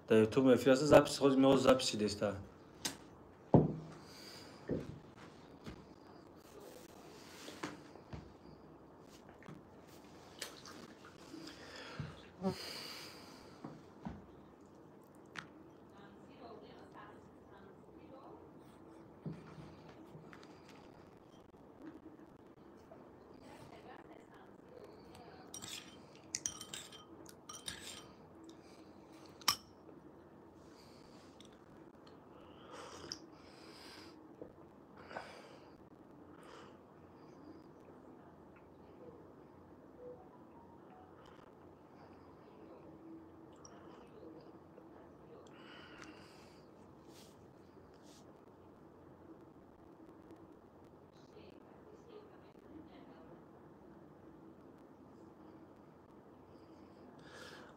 Дар Ютуб эфир аст, запись хоз меоз записи деста.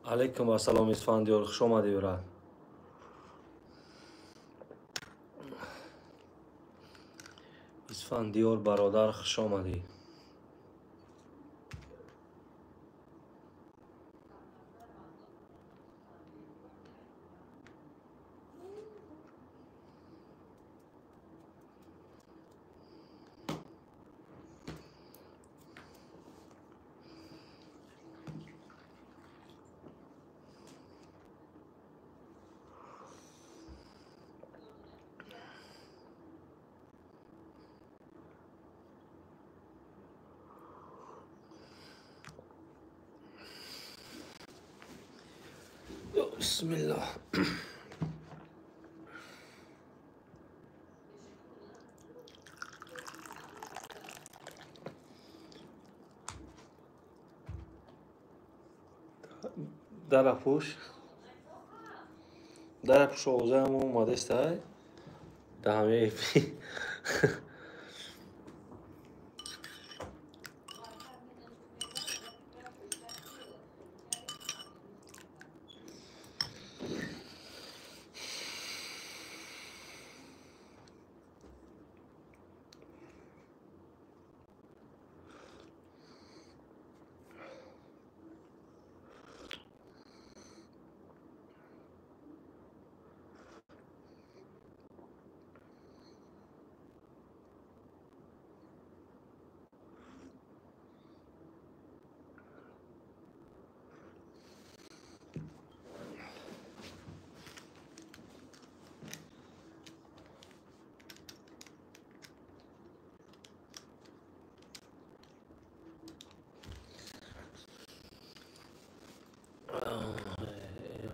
Алейкум ассалом, Исфандиёр, хуш омадӣ, брат. Исфандиёр бародар, хуш омадӣ. Бисмиллоҳ. Дарапӯш, дарапӯш, овозаам омадестай дар ҳамаи эфир.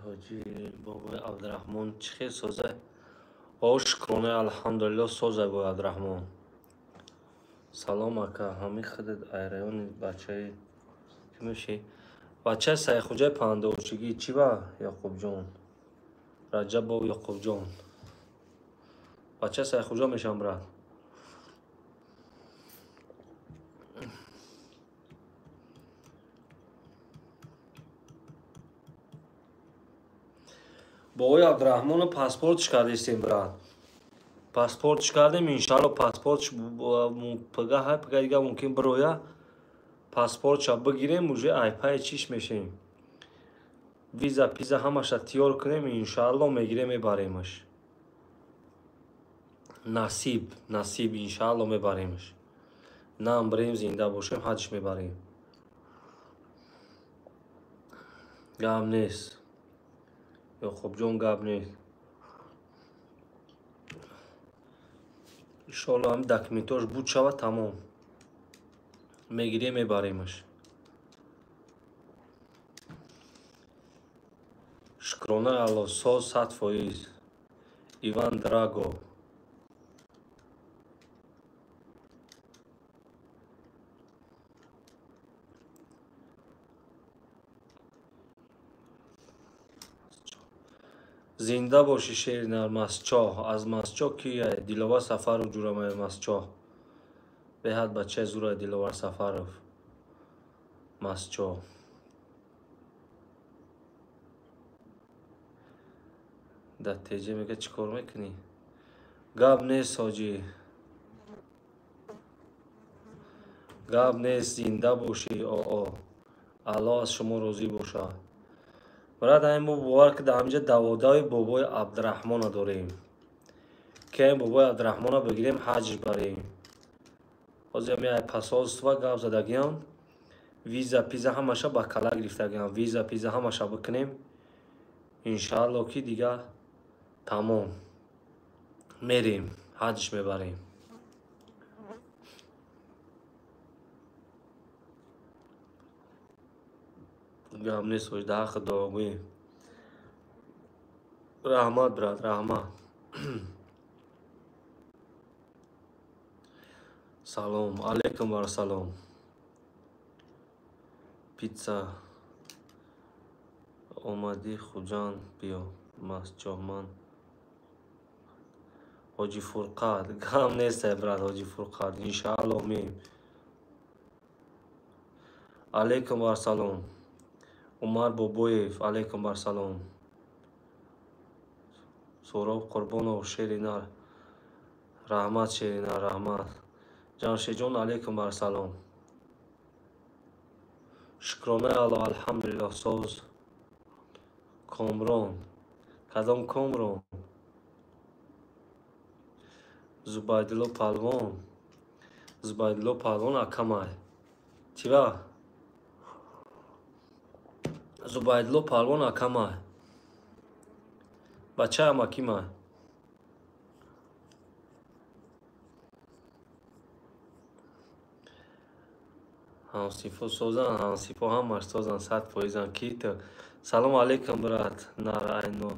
Ҳоҷи бобои Абдураҳмон чӣ хел соза? О, шукрона, алҳамдулилло, соза, бобои Абдураҳмон. Салом, ака, ҳамин худат ай райони бачаи кӣ мешӣ? Бачаи Сайхуҷаи Паҳандоочигӣ. Чӣ ба Яқубҷон? Раҷабов Яқубҷон. Бачаи Сайхуҷа мешавам, брат. Бобои Абдураҳмонро паспортш кардистем, брат. Паспортш кардем, иншаалло паспортш пага ҳай пага дига мумкин бироя. Паспортша бигирем, уже айпай чиш мешем. Виза пиза ҳамаша тиёр кунем, иншаалло мегирем, мебаремаш. Насиб, насиб, иншаалло мебаремаш. Нам бирем, зинда бошем, ҳаҷ мебарем. Гап нест. Ёқубҷон, гап нест. Иншоалло ҳам документош буд шавад, тамом. Мегирем, мебаремаш. Шукрона Алло, соз 100%. Иван Драго. Зинда бошӣ, шери нар, Масчоҳ. Аз Масчоҳ кия? Диловар Сафаров ҷурамай Масчоҳ. Беҳад бачаи зурай Диловар Сафаров. Масчоҳ. Дар теҷа мега чӣ кор мекунӣ? Гап нест, ҳоҷӣ. Гап нест, зинда бошӣ, оо. Аллоҳ аз шумо розӣ бошад. Брат, ҳамин мо бовар ки дар ҳаминҷа даводави бобои Абдураҳмона дорем. Ки ҳамин бобои Абдураҳмона бигирем, ҳаҷ барем. Ҳозир ҳамин ай посольство гап задагиам, виза пиза ҳамаша ба кала гирифтагиам. Виза пиза ҳамаша бикунем. Иншаалло ки дига тамом. Мерем, ҳаҷ мебарем. Гап нест, хош дар ҳаққи дуогӯем. Раҳмат, брат, раҳмат. Салом алейкум ва салом. Питса омадӣ Хуҷанд биё, Масҷоҳман. Ҳоҷи Фурқат, гап нестай, брат, Ҳоҷи Фурқат, иншаалло меем. Алейкум ва салом. Умар Бобоев, алейкум ва салом. Суроб Қурбонов, Шеринар. Раҳмат, Шеринар, раҳмат. Ҷамшедҷон, алейкум ва салом. Шукронаи Аллоҳ, алҳамдулиллоҳ, соз. Комрон. Кадом Комрон? Зубайдулло Палвон. Зубайдулло Палвон акамай. Чива? Зубайдулло Палвон акамай. Бачаи амакимай. Ҳамсифо созан, ҳамсифо ҳамаш созан, 100%. Ки ту? Салом алейкум, брат. Нар айно.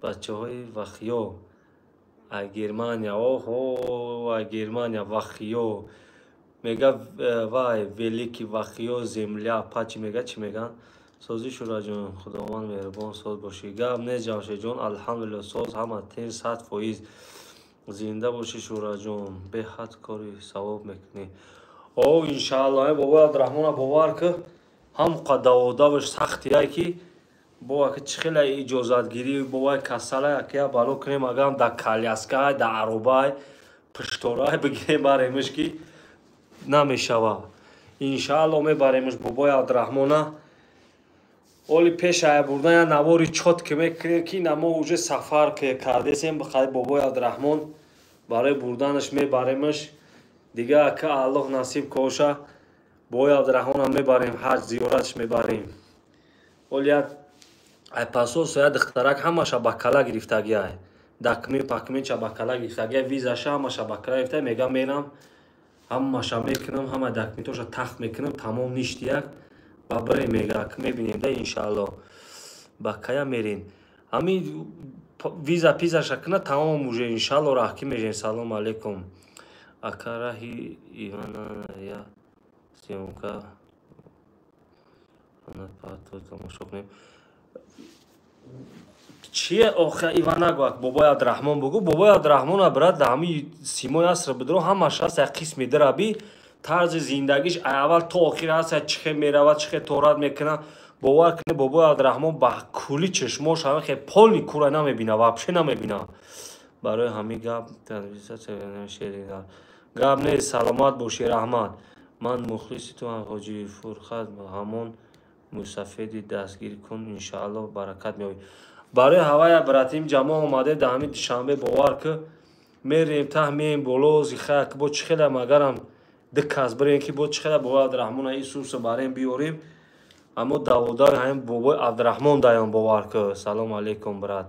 Бачаҳои Вахиё. Ай Германия. Оҳо, ай Германия, Вахиё. Мега вай, великий Вахиё, земля. Пачи мега, чӣ меган? Созӣ Шураҷон, Худованд меҳрубон, соз бошӣ. Гап нест, Ҷамшедҷон, алҳамдулиллоҳ, соз, ҳама тинч, 100%. Зинда бошӣ, Шураҷон, беҳад кори савоб мекунӣ. О, иншааллоҳ, ай бобои Абдураҳмона бовар ки ҳам даводаваш сахтияй ки бо аки чӣ хеле иҷозатгирӣ, бо вай касалай, аки я бало кунем, агарам дар каляскай, дар аробай, пушторай бигирем баремш ки намешава. Иншааллоҳ мебаремш бобои Абдураҳмона. Оли пеш ай бурдан я навори чот ки мекунем ки на мо уже сафар кардесем бихай бобои Абдураҳмон барои бурданаш мебаремш. Дига ака Аллоҳ насиб коша, бобои Абдураҳмонам мебарем, ҳаҷ зиёратш мебарем. Оли як ай пасос я духтарак ҳамаша ба кала гирифтагиай. Дакмин пакминча ба кала гирифтагиай, визаша ҳамаша ба кала гирифта, мега мерам, ҳамаша мекунам, ҳама дакминтоша тахт мекунам, тамом ништи як ба бирем, мега мебинем да иншааллоҳ. Ба кая мерин? Ҳамин виза пизаша куна тамом уже иншааллоҳ раҳкӣ мешем. Салом алейкум. Ака раҳи Ивана я съёмка тамошо кунем. Чие охе Ивана гуак бобои Абдураҳмон бугу? Бобои Абдураҳмона брат дар ҳамин симои аср бидро ҳамаш ҳаст як қисми дираби тарзи зиндагиш аввал то охир ҳаст, чӣ хел меравад, чӣ хел торат мекунад. Бовар кунед, бобои Абдураҳмон ба кули чашмош ҳамин хел полни кура намебина, вообще намебина. Барои ҳамин гап гап нест, саломат бошӣ, раҳмат. Ман мухлиси туам, Ҳоҷи Фурқат, ҳамон мусафеди дастгир кун, иншааллоҳ баракат меёбӣ. Барои ҳавая братим ҷамоа омаде дар ҳамин Душанбе, бовар ки мерем таҳ меем боло зихая ки бо чӣ хеле магарам ду кас бирем ки бо чӣ хеле бобои Абдураҳмона Исуса барем биёрем. Аммо даводаи ҳамин бобои Абдураҳмон даём, бовар ки. Салом алейкум, брат.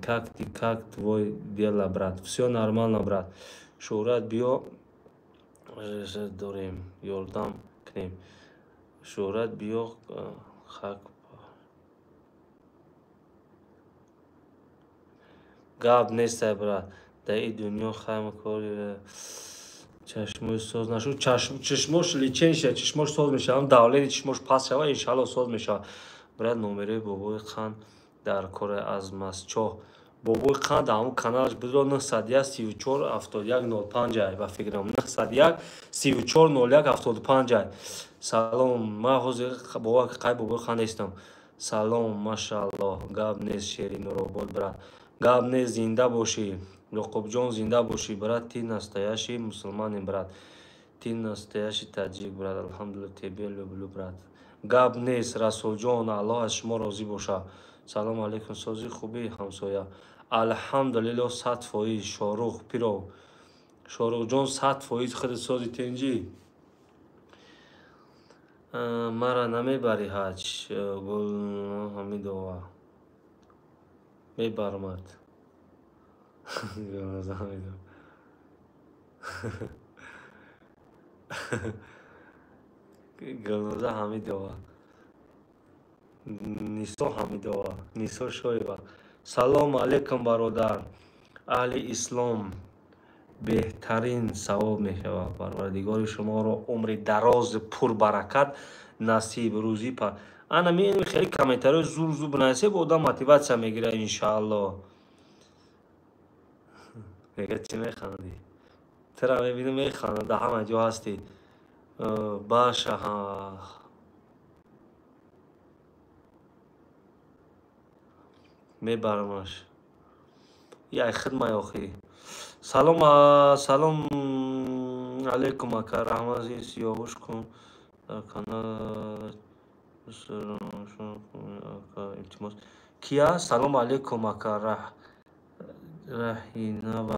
Как ты, как твой дело, брат? Всё нормально, брат. Шӯҳрат биё дорем, ёрдам кунем. Шӯҳрат биё хак. Гап нестай, брат. Дар ин дунё хайма кори чашмои соз нашуд. Чашмош лечен шава, чашмош соз мешава, давлени чашмош паст шава, иншааллоҳ соз мешава. Брат, номерои бобои Қанд дар кори аз Масчоҳ. Бобои Қанд ҳамон каналаш бидро 901 34 71 05 ай, ба фикрам 901 34 01 75 ай. Салом, ман ҳозир бовар қай бобои Қанд нестам. Салом, машааллоҳ, гап нест, шери Нуробод, брат. Гап нест, зинда бошӣ. Ёқубҷон, зинда бошӣ, брат. Ты настоящий мусулманин, брат. Ты настоящий таджик, брат. Алҳамдулиллоҳ, тебе люблю, брат. Гап нест, Расулҷон, Аллоҳ аз шумо розӣ боша. Салому алайкум, сози хуби ҳамсоя. Алҳамдулилло, 100%. Шорух Пиров, Шорухҷон, 100% худи сози тенҷӣ. Мара намебарӣ ҳаҷ? Гулҳамидова, мебармад. Гулноза Ҳамидова, Нисо Ҳамидова, Нисо Шоева. Салому алайкум, бародар. Аҳли ислом беҳтарин савоб мешавад. Парвардигори шуморо умри дароз пурбаракат насиб рӯзӣ. Ана меинем, хеле комментариҳои зур зур бинависед, одам мотиватсия мегирад, иншаалло. Мега, чӣ механдӣ? Тура мебинам, механдам, дар ҳама ҷо ҳастӣ. Баша, мебарамаш. Яй хидмай охӣ. Салом, салом алейкум, ака. Раҳмати сиёҳуш кун дар канал, илтимос. Кия? Салом алейкум, ака. Раҳинава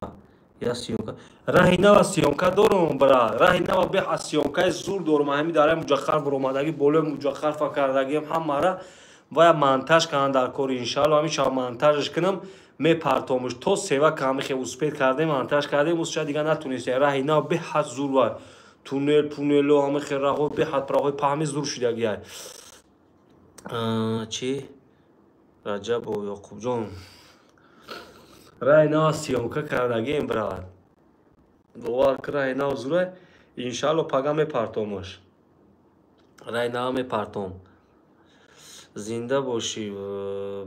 я съёмка, раҳинава съёмка дорум, брат. Раҳинава беҳад съёмкаи зур дорум. Ҳами дараи Муҷаххар буромадагӣ, болои Муҷаххар фа кардагиам, ҳамара вая монтаж кардам дар кори. Иншаалло, ҳамин шаб монтажаш кунам, мепартомуш. То сева ками хе успеть кардем, монтаж кардем, ус шояд дига натунистем. Раҳи нав беҳад зур вай туннел пуннело, ҳама хе раҳо беҳад раҳои паҳми зур шудагиай. Чӣ, Раҷабов Ёқубҷон, раҳи нав съёмка кардагием, брат. Бовар кун, раҳи нав зурай. Иншаалло, пага мепартомуш, раҳи нав мепартом. Зинда бошӣ,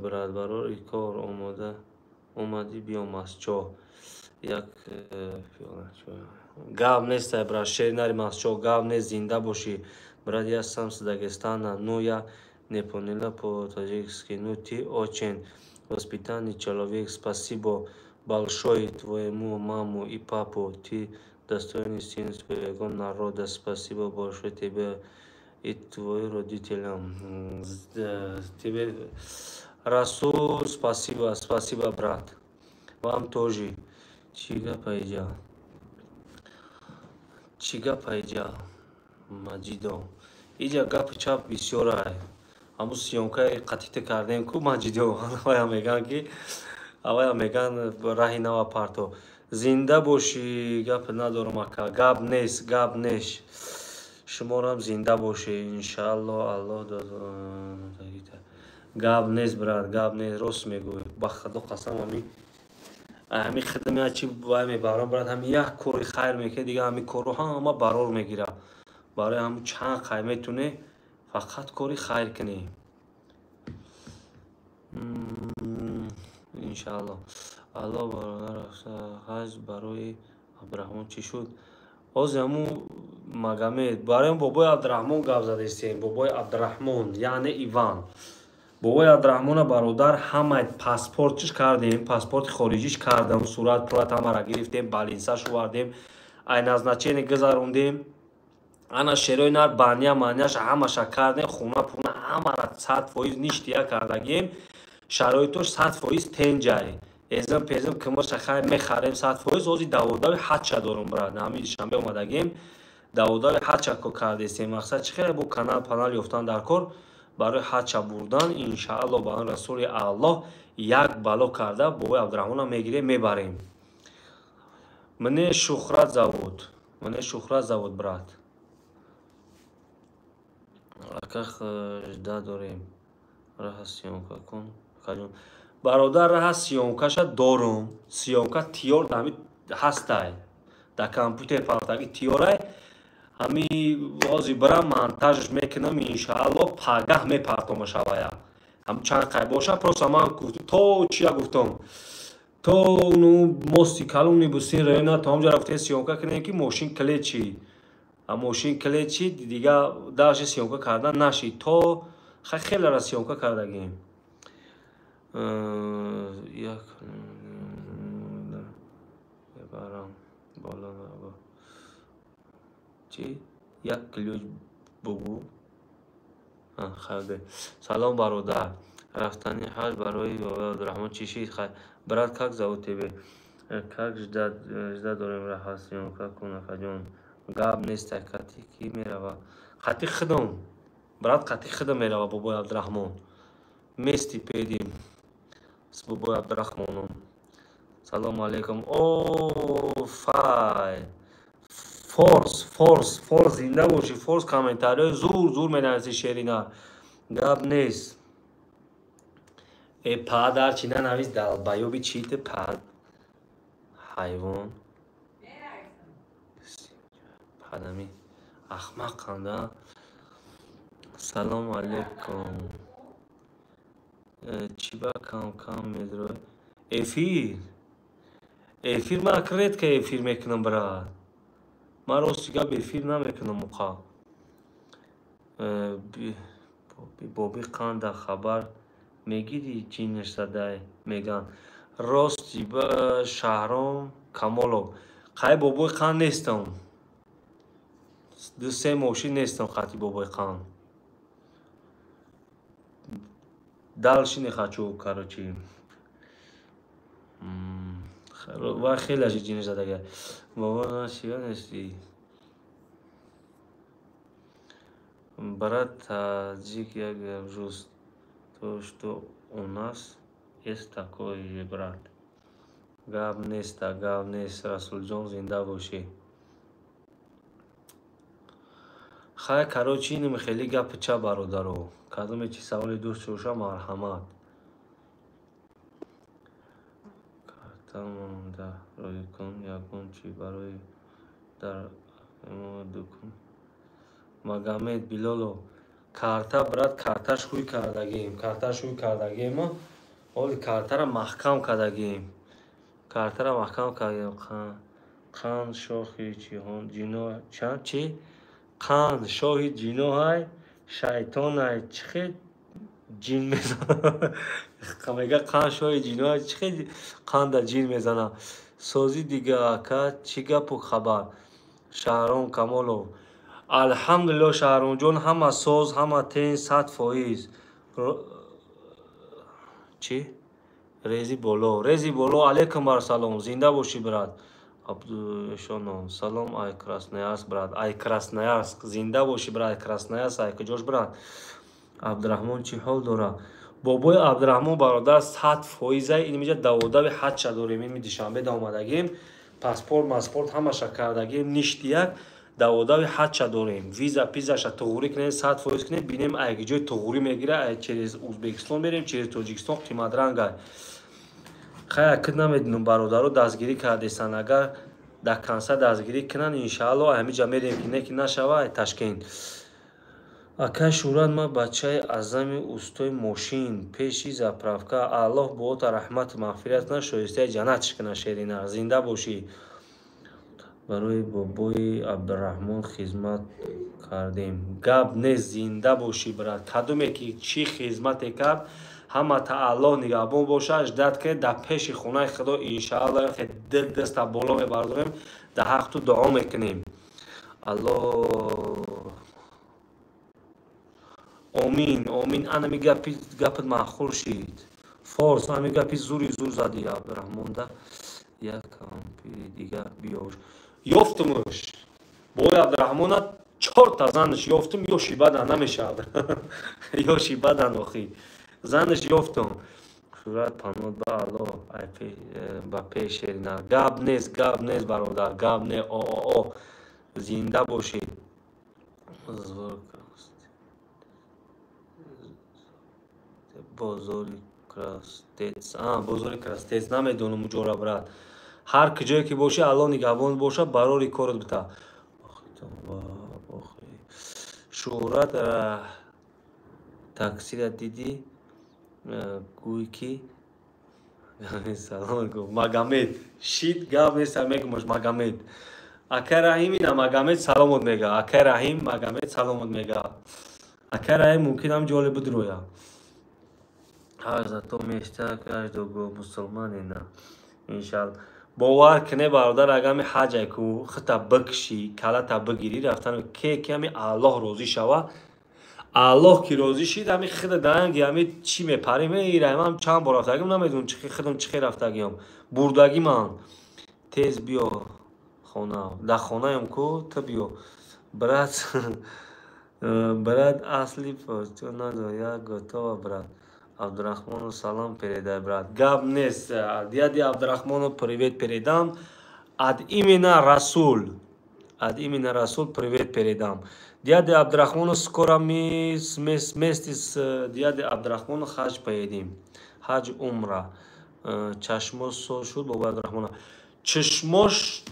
брат. Барори кор омода омадӣ, биё Масчоҳ. Як гап нестай, брат. Шери нари Масчоҳ, гап нест. Зинда бошӣ, брат. Я сам с Дагестана, ну я не поняла по-таджикски, ну ты очень воспитанный человек. Спасибо большое твоему маму и папу, ты достойный сын своего народа. Спасибо большое тебе и твоим родителям. Тебе, Расул, спасибо, спасибо, брат. Вам тоже. Чӣ гапа иҷа? Чӣ гапа иҷа, Маҷидо? Иҷа гапи чап бисёрай. Ҳамун съёмкаи қатита кардем ку, Маҷидо, авая меган ки, авая меган, раҳи нава парто. Зинда бошӣ, гап надорам, ака. Гап нест, гап нест. Шуморам зинда бошед, иншаалло. Аллоҳ. Гап нест, брат, гап нест, рост мегӯй. Ба Худо қасам, ҳами хидм як чи вай мебарам, брат. Ҳами як кори хайр мекунӣ, дига ҳами корро ҳама барор мегирад. Барои ҳамун чанд қай метунӣ, фақат кори хайр кунӣ, иншаалло. Алло, бародар, ҳаҷ барои Абдураҳмон чӣ шуд? Ҳозир ҳамун Магомед, барои бобои Абдураҳмон гап задестем. Бобои Абдураҳмон, яъне Иван, бобои Абдураҳмона, бародар, ҳамаи паспортиш кардем, паспорти хориҷиш кардам, сурат пурат ҳамара гирифтем, балинсаш овардем, ай назначение гузарондем. Ана шерои нар баня маняша ҳамаша кардем, хуна пуна ҳамара 100% ништия кардагем. Шароитош 100% тенҷай. Эзм пезм кимоша хай мехарем 100%. Ҳозир даводави ҳадша дорум, брат. Ҳамин душанбе омадагем, даводави ҳадша кардестем. Мақсад чӣ хеле бо канал панал ёфтан дар кор барои ҳадша бурдан. Иншаалло, ба он Расули Аллоҳ як бало карда бобои Абдураҳмонам мегирем, мебарем. Мне Шухрат зовут, мне Шухрат зовут, брат. Ака, жда дорем. Раҳа съёмка кун, акаҷон. Бародар, раҳа съёмкаша дорум. Съёмка тиёр ҳами ҳастай, дар компютер партаги тиёрай. Ҳами ҳозир бирам, монтажш мекунам, иншаалло, пагаҳ мепартомаш авая. Ҳам чанд қай боша, просто ман то чия гуфтам, то ну мости калони бусин района, то ҳамҷа рафтем, съёмка кунем, ки мошин клечи, а мошин клечи, дига дальше съёмка кардан нашид. То хелера съёмка кардагем. Як мебарам боло. Чӣ, як ключ бугӯ. Хайр. Салом, бародар. Рафтани ҳаҷ барои бобои Абдурахмон чӣ шид? Хайр. Брат, как зовут тебе? Как ждать, ждать дорем раҳат съёмка кун, акаҷон. Гап нест, қати кӣ мерава? Қати худам. Брат, қати худам мерава бобои Абдурахмон. Вместе поедем с бобой Абдурахмоном. Салому алейкум. О, фай. Форс, форс, форс, зинда бошӣ, форс, комментариҳои зур, зур менависи, шерина. Гап нест. Э, падар, чӣ нанавис, долбоёби, чӣ ты пад? Ҳайвон. Падами ахмақанда. Салому алейкум. Чӣ ба кам кам медрои? Эфир. Эфир ман редко эфир мекунам, брат. Ман рости гап эфир намекунам муқа. Боби қанда хабар мегирӣ, ҷинш задай меган. Рости Шаҳром Камолов. Қай бобои қанд нестам. 2-3 мошин нестам қати бобои қанд. Дальше не хочу, короче. Ва хеле ажи ҷинш задага. Бобо чига нести? Брат таджик, я горжусь то, что у нас есть такой же брат. Гап неста, гап нест, Расулҷон, зинда бошӣ. Хай, короче, инам хеле гапи ча, бародаро. Кадоме чи саволе дошта боша, марҳамат. Карта монда рӯй кун, ягон чи барои дар дукун. Магомед Билолов. Карта, брат, карташ ҳуй кардагием. Карташ ҳуй кардагием. Оли картара маҳкам кардагием. Картара маҳкам кардагием. Қан шохи ҷиҳон ҷино чанд чи? Қан шоҳи ҷиноҳай, шайтонай, чӣ хел ҷин мезана? Мега қан шоҳи ҷиноҳай, чӣ хел қанда ҷин мезана? Сози дига ака, чӣ гапу хабар? Шаҳром Камолов. Алҳамдулилло, Шаҳромҷон, ҳама соз, ҳама тен, 100%. Чӣ? Рези боло. Рези боло, алейкум ассалом. Зинда бошӣ, брат. Абдушонов. Салом, ай Красноярск, брат. Ай Красноярск. Зинда бошӣ, брат, ай Красноярск, ай куҷош, брат? Абдурахмон чӣ ҳол дора? Бобои Абдурахмон, бародар, 100%. Ин миҷа даводави ҳаҷша дорем. Ин ми Душанбе да омадагим. Паспорт, маспорт ҳамаша кардагим. Ништияк даводави ҳаҷша дорем. Виза, пизаша туғурӣ кунем, 100% кунем, бинем ай ҷой туғурӣ мегира, ай через Узбекистон мерем, через Тоҷикистон қиматранг ай. Хай, акид намедонам, бародаро дастгирӣ кардесан. Агар дар канса дастгирӣ кунанд, иншаалло, ҳамиҷа мерем, ки не ки нашава, ай Ташкент. Акай Шӯҳрат, ман бачаи азами устои мошин пеши заправка. Аллоҳ бота раҳмату мағфират кунад, шоистаи ҷаннатш кунад, шерина. Зинда бошӣ. Барои бобои Абдурахмон хизмат кардем. Гап нест, зинда бошӣ, брат. Кадоме ки чӣ хизмате кард, ҳама та Аллоҳ нигаҳбон бошад, ждат ки дар пеши хонаи Худо иншаалло ду даста боло мебардорем, дар ҳақту дуо мекунем. Аллоҳ омин, омин. Анами гапи гапат маъқул шид. Форс, ами гапи зури зур зади. Абдурахмонда як кампири дигар биёш. Ёфтумуш. Бобои Абдурахмона чорта занаш ёфтум, ёши бадан намешавад. Ёши бадан охи. Занаш ёфтум. Шӯҳрат паноҳ ба Аллоҳ, ба пеш, шерина. Гап нест, гап нест, бародар, гап не, о о о. Зинда бошӣ. Бозори Крастец. А, бозори Крастец, намедонам уҷора, брат. Ҳар куҷое ки бошӣ, Аллоҳ нигаҳбон боша, барори корот бита. Шӯҳрат, таксира дидӣ? Гӯй ки салом гуфт. Магомед. Шид, гап нест, мегумаш Магомед. Акай Раҳим ина Магомед саломот мега. Акай Раҳим Магомед саломот мега. Акай Раҳим мумкин ҳам ҷолиб бидроя. Ҳар зато мечта каждого мусулманина. Иншалло. Бовар куне, бародар, агар ами ҳаҷай ку хита бикшӣ, калата бигирӣ, рафтан ке ки ами Аллоҳ розӣ шава, Аллоҳ ки розӣ шид, ҳами хида данги ҳами чӣ мепарим, ираҳмам чанд бор рафтагим, намедонам чӣ хидам чӣ хел рафтагиам. Бурдагӣ ман. Тез биё хона. Дар хонаям ку, ту биё. Брат, брат, асли ту надор, я готова, брат. Абдурахмону салом передай, брат. Гап нест. Дяде Абдурахмону привет передам. От имени Расул. От имени Расул привет передам. Дяде Абдурахмону скоро мы вместе с дяде Абдурахмону хаҷ поедем. Хаҷ умра. Чашмош соз шуд бобои Абдурахмона. Чашмош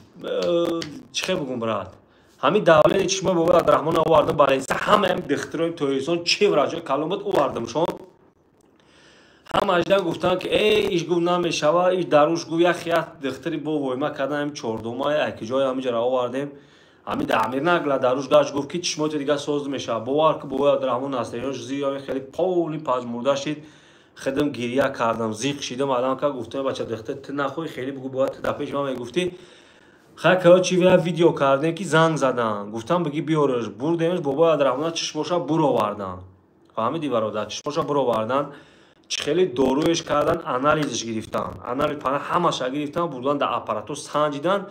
чӣ хел бугум, брат? Ҳамин давлени чашмои бобои Абдурахмона овардам баленса, ҳама ҳам духтурои Тоҷикистон чӣ врачои калон буд овардамшон. Ҳама аждан гуфтанд ки эй иш гуфт намешава, иш даруш гуфт як як духтури бо войма кардан ҳам чордума яки ҷои ҳаминҷара овардем. Ҳамин дамир нагла даруш гашт гуфт ки чашмоти дига соз мешава. Бовар ки бобои Абдурахмон ҳаст, зиёи хеле поли пажмурда шид. Хидм гирия кардам, зиқ шидам, алам ка гуфтам бача духтур ту нахоҳӣ хеле бугу бояд ту дар пеши ман мегуфтӣ. Хай короче я видео кардем ки занг задан. Гуфтам бигӣ биёраш, бурдемаш бобои Абдурахмона чашмоша буровардан. Фаҳмидӣ бародар, чашмоша буровардан. Чӣ хеле доруеш кардан, анализш гирифтан. Анализ ҳамаша гирифтан, бурдан дар аппаратур санҷидан.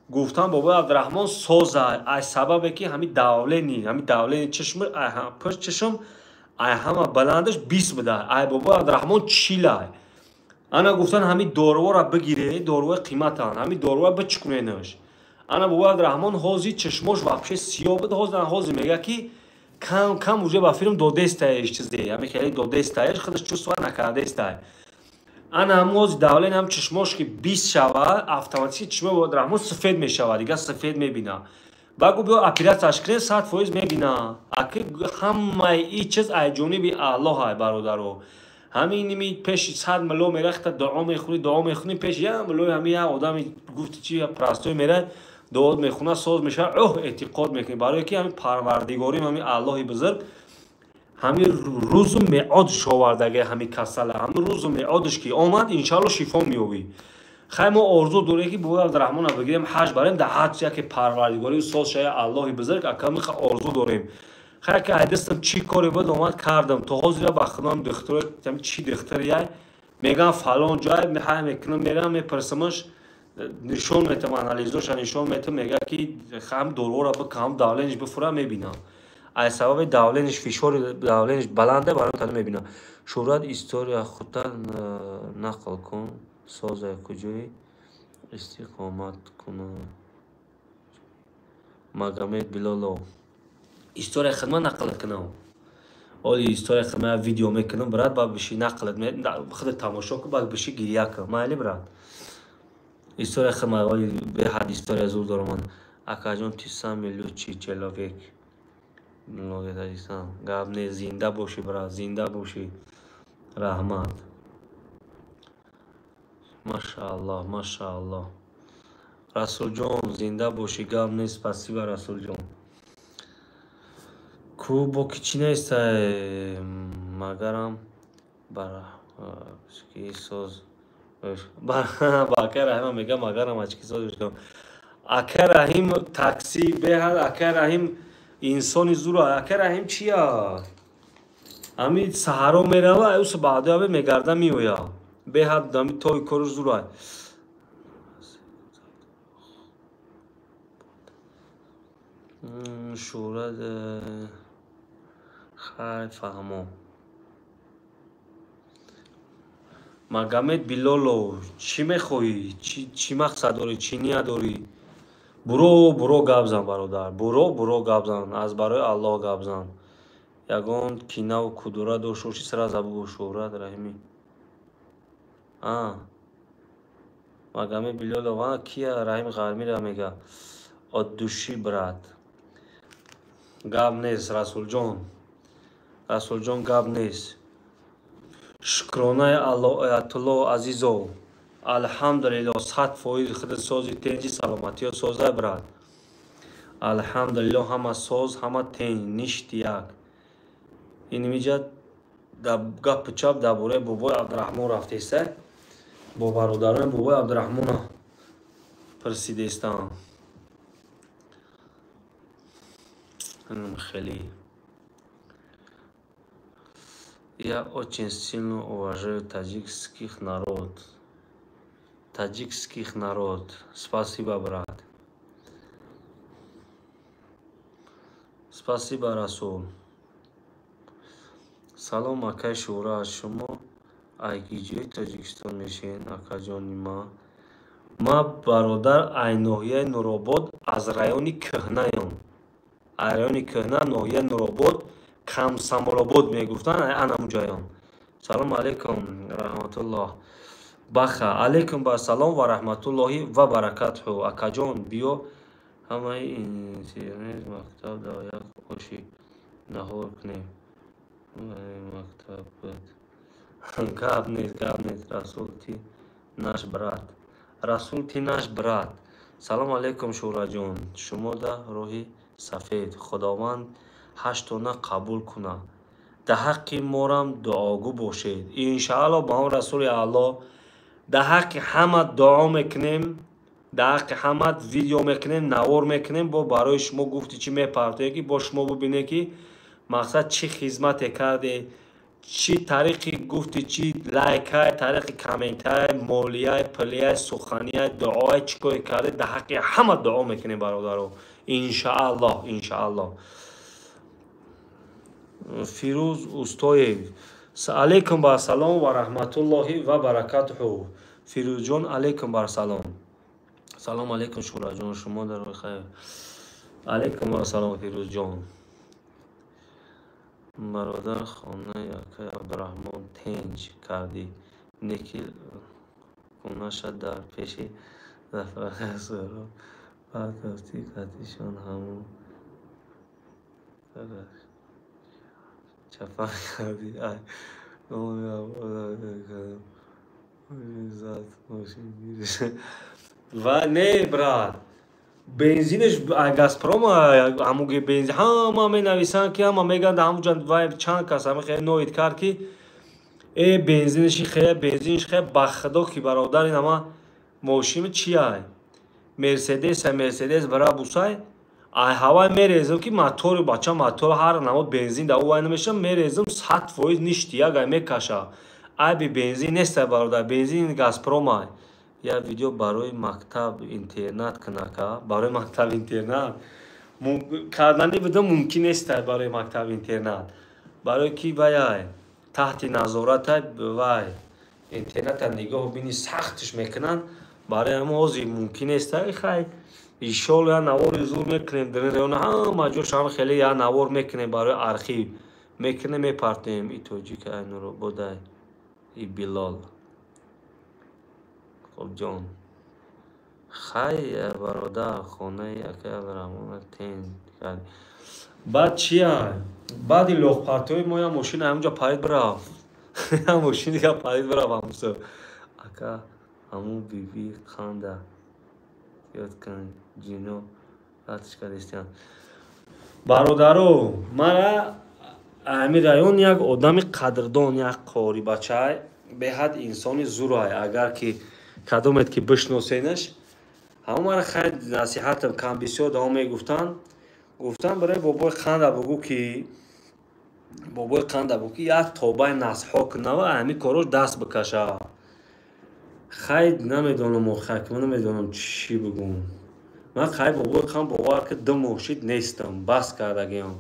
Гуфтан бобои Абдурахмон соза, аз сабабе ки ҳамин давлени чашм, пушт чашм ай ҳама баландаш 20 буда, ай бобои Абдурахмон 40 ай. Ана гуфтан ҳамин доруҳоро бигире, доруҳои қиматан, ҳамин доруҳоро бичкуненаш. Ана бобои Абдурахмон ҳозир чашмош вообще сиёҳ буд, ҳозир мега ки кам кам уже ба филм додестаеш чизе, ҳамин хеле додестаеш, худаш чувства накардестай. Ана ҳамон ҳозир давлени ҳам чашмош ки 20 шава, автоматики чашмои бобои Абдурахмон сафед мешава, дига сафед мебина. Баъд гуфт биё оператсияш кунем, 100% мебина. Аки ҳамаи ин чиз ай ҷониби Аллоҳ ай бародаро. Ҳамин ними пеши 100 миллион мерахта дуо мехӯрӣ, дуо мехӯнӣ, пеши як миллион ҳамин як одами гуфти чи простой мерад, дуо мехӯна, соз мешавад, оҳ эътиқод мекунӣ. Барое ки ҳамин парвардигорим, ҳамин Аллоҳи бузург ҳамин рӯзу меъодш овардаги ҳамин касала, ҳамин рӯзу меъодш ки омад, иншаалло шифо меёбӣ. Хай мо орзу дорем ки бобои Абдурахмонро бигирем, ҳаҷ барем, дар ҳаҷ яке парвардигорӣ соз шава Аллоҳи бузург, акамиха орзу дорем. Хай ки айдастам чӣ коре буд омад кардам. То ҳозира ба худам духтур чӣ духтур яй мегам фалон ҷой ҳай мекунам, мерам мепурсамаш, нишон метам, анализоша нишон метам, мега ки ҳам доруҳоро бикам, давлениш бифура мебинам. Аз сабаби давлениш фишори давлениш баланде барои тана мебинам. Шӯҳрат история худта нақл кун, соза куҷои истиқомат кунад. Магомед Билолов. История хидмат нақл кунам. Оли история хидмат видео мекунам, брат, баъд биши нақл худат тамошо кун, баъд биши гирия кун. Майли, брат. История хидмат оли беҳад история зур дорам ман. Акаҷон, ты самый лучший человек. Гап не, зинда бошӣ, брат, зинда бошӣ. Раҳмат. Машааллоҳ, машааллоҳ. Расулҷон, зинда бошӣ, гап нест, спасибо, Расулҷон. Ку бо ки чӣ нестай, магарам барки соз. Ба акай Раҳима мегам, магарам ачки соз. Акай Раҳим такси беҳад, акай Раҳим инсони зура. Акай Раҳим чия? Ҳамин саҳаро мерава, аюс баъдоя мегарда меоя. Беҳад ҳамин тои кору зура. Шӯҳрат хай фаҳмо. Магомед Билолов, чӣ мехоҳӣ? Чӣ мақсад дорӣ? Чӣ ният дорӣ? Буро, буро гап зан, бародар. Буро, буро гап зан. Аз барои Аллоҳ гап зан. Ягон кинаву кудура дошта бошӣ, сразу бугӯ. Шӯҳрат Раҳимӣ. Магомед Билолов, кия Раҳим Ғармира мега. От души, брат. Гап нест, Расулҷон. Расулҷон, гап нест. Шукронаи Аллоҳ, Оятулло Азизов. Алҳамдулиллоҳ, 100% худат сози, тенҷи, саломатиё созай, брат. Алҳамдулиллоҳ, ҳама соз, ҳама тенҷ, ништ як. Ин миҷа гапу чап дар бораи бобои Абдурахмон рафтеста. Бо бародарони бобои Абдурахмона пурсидестам. Хеле. Я очень сильно уважаю таджикских народ. Таджикских народ. Спасибо, брат. Спасибо, Расул. Салом, акай Шӯҳрат. Шумо ай киҷои Тоҷикистон мешавед, акаҷони ман? Ман, бародар, ай ноҳияи Нуробод, аз райони Кӯҳнаём. Ай райони Кӯҳна, ноҳияи Нуробод, Камсамолобод мегуфтанд, ай анамуҷаём. Салом алейкум, раҳматуллоҳ. Баха, алейкум басалом ва раҳматуллоҳи ва баракатҳу. Акаҷон, биё ҳамаи интернет мактаб дар як оши наҳор кунем. Мактаб буд. Гап нест, гап нест. Расул, ты наш брат. Расул, ты наш брат. Салом алейкум, Шӯҳратҷон. Шумо дар роҳи сафед. Худованд ҳаштона қабул кунад. Дар ҳаққи морам дуогӯ бошед. Иншааллоҳ, ба он Расули Аллоҳ дар ҳаққи ҳама дуо мекунем, дар ҳаққи ҳама видео мекунем, навор мекунем, бо барои шумо гуфти чӣ мепартоем, ки бо шумо бубинед, ки мақсад чӣ хизмате карде, чӣ тариқи гуфти чӣ лайкай, тариқи комментай, молияй, пулияй, суханияй, дуоай, чӣ коре карде, дар ҳаққи ҳама дуо мекунем, бародаро. Иншааллоҳ, иншааллоҳ. Фирӯз Устоев. Алейкум басалом ва раҳматуллоҳи ва баракатуҳу. Фирӯзҷон, алейкум барсалом. Салом алейкум, Шӯҳратҷон, шумо дар роҳи хайр. Алейкум вассалом, Фирӯзҷон. Бародар, хонаи акай Абдураҳмон тенҷ кардӣ, неки хонаша дар пеши зафраха Суҳроб партофтӣ, қатишон ҳамун чапа кардӣ. Ай ва не, брат, бензинаш Газпром, ҳамуги бензин ҳама менависанд, ки ҳама мегӯянд, ҳамуҷа вай чанд кас ҳама хеле ноид кард, ки э бензинаши хе, бензинаш хе. Ба худо ки, бародар, ин ҳама мошин чи ай? Мерседес, Мерседес Брабусай. Ай ҳавай мерезам, ки мотори бача, мотор ҳар намод бензин да ӯ вай намешавад, мерезам, 100% ништи як ай мекаша. Айби бензин нестай, бародар, бензин Газпром ай. Як видео барои мактаб интернат кунака. Барои мактаб интернат кардани буда мумкин нестай, барои мактаб интернат, барои ки вай таҳти назоратай, вай интерната нигоҳ бини сахтш мекунанд, барои ҳама ҳозир мумкин нестай. Хай, иншоалло, як навори зур мекунем, дар района ҳама ҷош ҳама хеле як навор мекунем, барои архив мекунем, мепартоем. И тоҷик ай Нурободай, и Билол. Хобҷон, хай, бародар, хонаи акай Абдураҳмона тен кард. Баъд чия? Баъди лоғпартои мо як мошин ҳамунҷа парид бирафт, як мошин дига парид бирафт ҳамусо. Ака, ҳамун биби қанда ёд кун, ҷино ратш кардистиян. Бародаро, мара ҳамин район як одами қадрдон, як қорибачай, беҳад инсони зурай. Агар ки кадомет ки бишносенаш, ҳамон мара хай насиҳатам кам бисёр давом мегуфтанд. Гуфтанд, барои бобои қанда бугӯ, ки бобои қанда бугӯ, ки як тобаи насҳо кунава, ҳамин корош даст бикаша. Хай, намедонам, охай, ман намедонам чӣ бигӯм. Ман хай, бобои қанд, бовар ки, 2 моҳ шид нестам, бас кардагиам.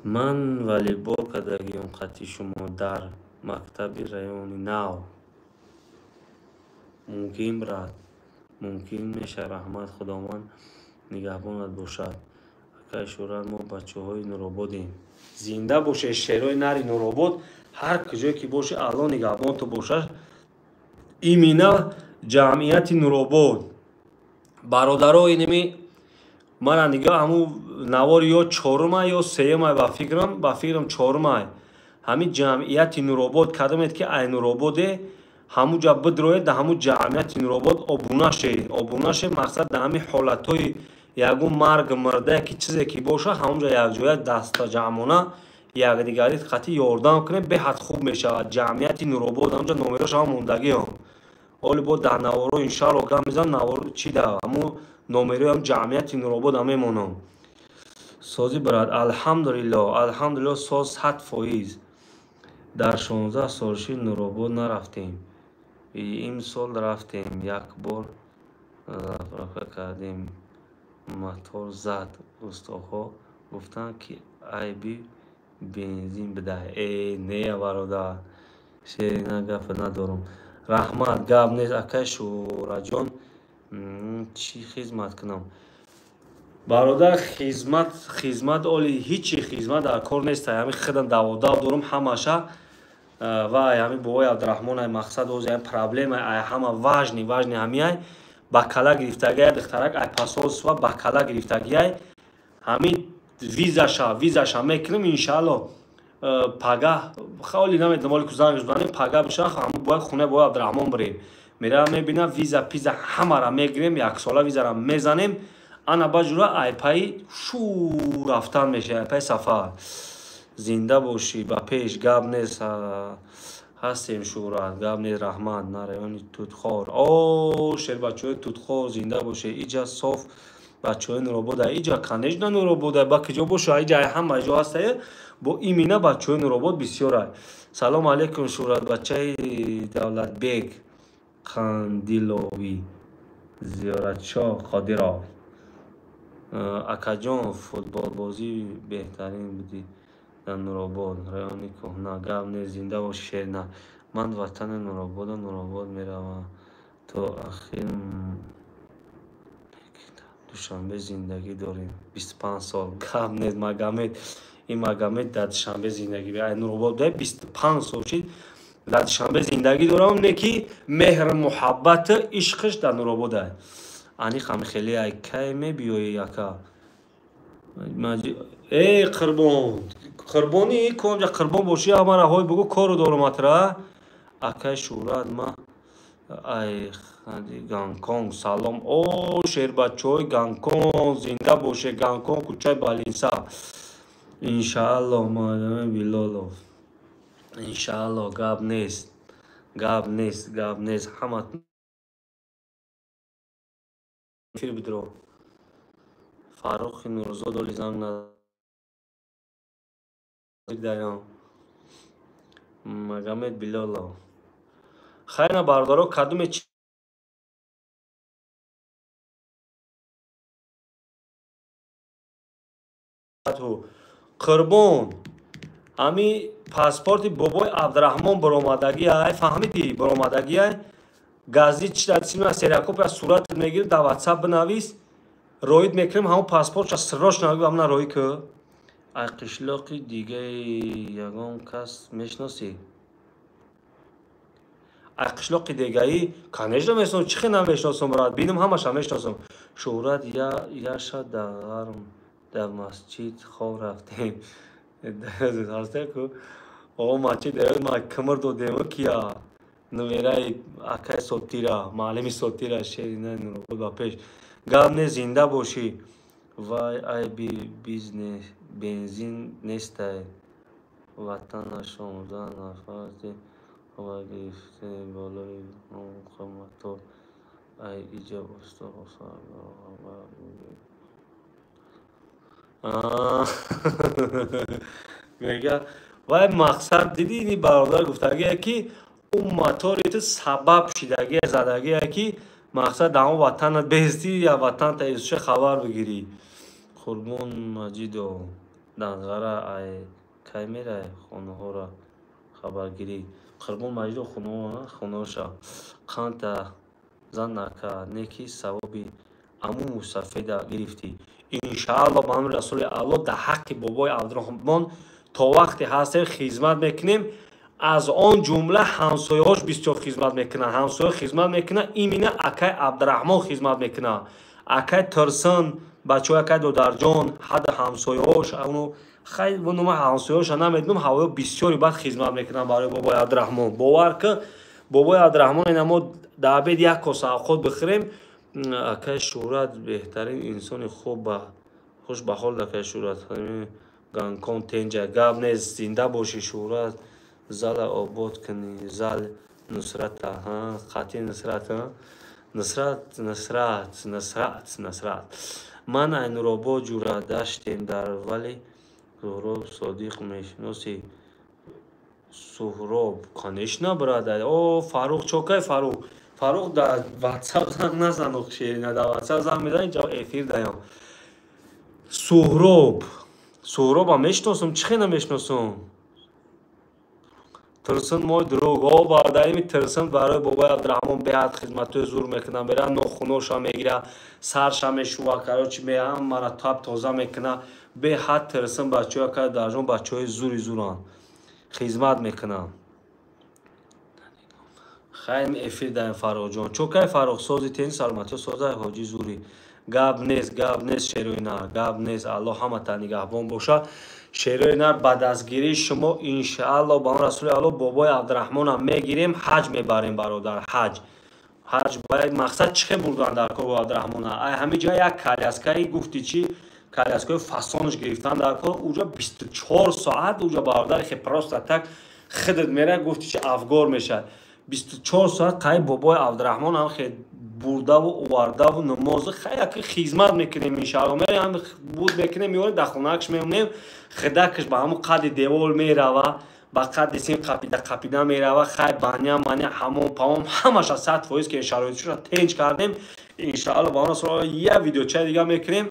Ман волейбол кардагиам қати шумо дар мактаби райони нав. Мумкин, брат, мумкин меша. Раҳмат, Худованд нигаҳбонат бошад. Акай Шӯҳрат, мо бачаҳои Нурободем. Зинда бошед, шерои нари Нуробод, ҳар куҷое ки бошед, Аллоҳ нигаҳбонтон бошад. Имина ҷамъияти Нуробод, бародаро, инами мана нигоҳ, ҳамун навори ё чорумай, ё сеюмай, ба фикрам чорумай. Ҳамин ҷамъияти Нуробод, кадомед ки ай Нурободе, ҳамуҷа бидроед, дар ҳамун ҷамъияти Нуробод обуна шед, обуна шед. Мақсад, дар ҳамин ҳолатҳои ягон марг мурдае ки чизе ки боша, ҳамунҷа якҷоя дастаҷамъона якдигари қатъи ёрдам кунем, беҳад хуб мешавад. Ҷамъияти Нуробод, ҳамунҷа номерош ҳама мондагиам. Оли бо дар наворо иншаалло гап мезанам, навор чи да ҳамун номерои ҷамъияти Нуробод ҳам мемонам. Сози, брат, алҳамдулилло, алҳамдулилло, соз 100%. Дар 16 солши Нуробод нарафтем. Имсол рафтем, як бор заправка кардем, мотор зад. Устоҳо гуфтанд, ки айби бензин бидаҳ. Э, не, бародар, шерина, гапа надорам. Раҳмат, гап нест, акай Шӯраҷон. Чӣ хизмат кунам? Бародар, хизмат оли ҳичи хизмат дар кор нест. Ҳами худам даводав дорам ҳамаша ва ҳами бобои Абдураҳмон ай мақсад ози ай проблема ай ҳама важный ҳамиай ба кала гирифтагиай духтарак ай посольство ба кала гирифтагиай ҳами визаша мекунем, иншаалло. Пагаҳ холи намедонам, оли ку занг занем, пагаҳ биша ҳаму бояд хонаи бобои Абдураҳмон бирем. Меравам, мебинам, виза пиза ҳамара мегирем, яксола визара мезанем. Ана ба ҷура айпаи шу рафтан мешавад, айпаи сафар. Зинда бошӣ, ба пеш, гап нест, ҳастем, Шӯҳрат, гап нест, раҳмат. На райони Тутхор. О, шербачаҳои Тутхор, зинда бошед. Иҷа соф бачаҳои Нуробода. Иҷа, конечно, Нуробода, ба киҷо боша, иҷа ҳама ҷо ҳастае, бо имина бачаҳои Нуробод бисёрай. Салом алейкум, Шӯҳрат, бачаи Давлатбек Қандиловӣ, Зиёратшоҳ Қодиров. Акаҷон, футболбозӣ беҳтарин будӣ дар Нуробод, райони кӯҳна. Гап нест, зинда бошӣ, шерина. Ман ватани Нуробода, Нуробод меравам. То ахир Душанбе зиндагӣ дорем. 25 сол. Гап нест, Магомед. Ин Магомед дар Душанбе зиндагӣ. Ай Нуробод 25 сол шид. Дар Душанбе зиндагӣ дорам, не ки меҳр, муҳаббат, ишқиш дар Нуробод ай. Аниқ ҳами хеле ай кай мебиёӣ, ака? Эй, Қурбон, Қурбони конҷа Қурбон бошӣ, ҳамара ҳой бугу, кору дорум атра. Акай Шӯҳрат, ма ай Гонконг, салом. О, шербачаҳои Гонконг, зинда боше. Гонконг, кӯчаи Балинса. Иншаалло, Магомед Билолов. Иншаалло, гап нест. Гап нест, гап нест. Ҳама эфир бидро. Фаррухи Нурзод оли занг надаям. Магомед Билолов. Хайна, бародаро, кадуме Қурбон, ҳами паспорти бобои Абдураҳмон баромадагиай, фаҳмидӣ, баромадагиай. Гази чида сериакопия сурат мегирӣ, дар ватсап бинавис, роид мекунем ҳамон паспортша срочно ҳамна роӣ ку. Ай қишлоқи дигаи ягон кас мешиносӣ? Ай қишлоқи дигаи, конечно, мешиносам, чӣ хел намешиносам, брат, бинам ҳамаша мешиносам. Шӯҳрат, яша дар дар масҷид хоб рафтем. Ҳаста ку? О, масҷид ма кимир додем кия? Номераи акай Сотира, маълими Сотира, шерина Нуробод ба пеш. Гап не, зинда бошӣ. Вай, айби бизнес бензин нестай. Ватана 16 нафар хабар гирифтем болои мотор. Ай иҷа усто мега. Вай мақсад диди, ини бародар гуфтагие ки ӯ мотори ту сабаб шидагие, задагие ки мақсад дар он ватанат бездӣ я ватанта изуша хабар бигирӣ. Қурбон Маҷидов, Данғара ай кай мерай хонаҳоро хабаргирӣ? Қурбон Маҷидов хонаҳоша қанта зан нака, не ки савоби аму мусафеда гирифтӣ. Иншаалло, ба амри Расули Алло, дар ҳаққи бобои Абдураҳмон то вақте ҳастем хизмат мекунем. Аз он ҷумла ҳамсояҳош бисёр хизмат мекунанд. Ҳамсоя хизмат мекунад, именно акай Абдураҳмон хизмат мекунад. Акай Тирсын, бачаҳои акай Додарҷон, ҳадда ҳамсояҳош, хай ман ҳамсояҳоша намедонам, ҳавоё бисёри бад хизмат мекунанд барои бобои Абдураҳмон. Бовар ки бобои Абдураҳмон ина мо дар обед як коса авқот бихӯрем. Акай Шӯҳрат беҳтарин инсони хуб, ба хуш ба ҳол акай Шӯҳрат. Гонконг тенҷа, гап нест, зинда бошӣ, Шӯҳрат. Зала обод кунӣ, зал Нусрата, қатъи Нусрат, Нусрат, Нусрат, Нусрат, Нусрат. Ман ай Нуробод ҷура даштем дар вали Зуҳроб Содиқ мешиносӣ? Суҳроб, конечно, брат. О, Фаррух, чокай, Фаррух? Фаррух, дар Ватсап занг назан, шерина, дар Ватсап занг мезани, ҷа эфир даям. Суҳроб, Суҳроба мешиносум, чӣ хел намешиносум? Турсун мой друг. О, бародарими Турсун барои бобои Абдураҳмон беҳад хизматҳои зур мекунад. Бера нохуноша мегира, сарша мешува, короче, меҳамара тап тоза мекуна. Беҳад Турсун бачаҳои ака дарҷон бачаҳои зури зуранд, хизмат мекунанд. Хайр, эфир даем, Фаррухҷон. Чокай, Фаррух, сози тени, саломатиё созай, ҳоҷи зури. Гап нест, гап нест, шерои нар, гап нест. Аллоҳ ҳамата нигаҳбон боша. Шерои нар, ба дастгирии шумо, иншаалло, ба он расули Алло, бобои Абдураҳмонам мегирем, ҳаҷ мебарем, бародар, ҳаҷ. Ҳаҷ бояд мақсад чӣ хел бурдан дар кор бо Абдураҳмона? Ай ҳамин ҷа як коляскаи, гуфти чӣ, коляскаи фасонаш гирифтан дар кор, уҷа 24 соат уҷа, бародар, хе просто так хидат мера, гуфти чӣ, афгор мешавад. 24 соат қай бобои Абдураҳмон ҳам хе бурдаву овардаву намозу хай яки хизмат мекунем, иншаалло. Мерем, буд мекунем, меорем, дар хонакш мемонем, хидакаш ба ҳамун қадди девол мерава, ба қадди сим қапида қапида мерава. Хай, баня маня, ҳамом памом, ҳамаша 100% ки шароитшуша тенҷ кардем, иншаалло, ба он як видеочаи дига мекунем,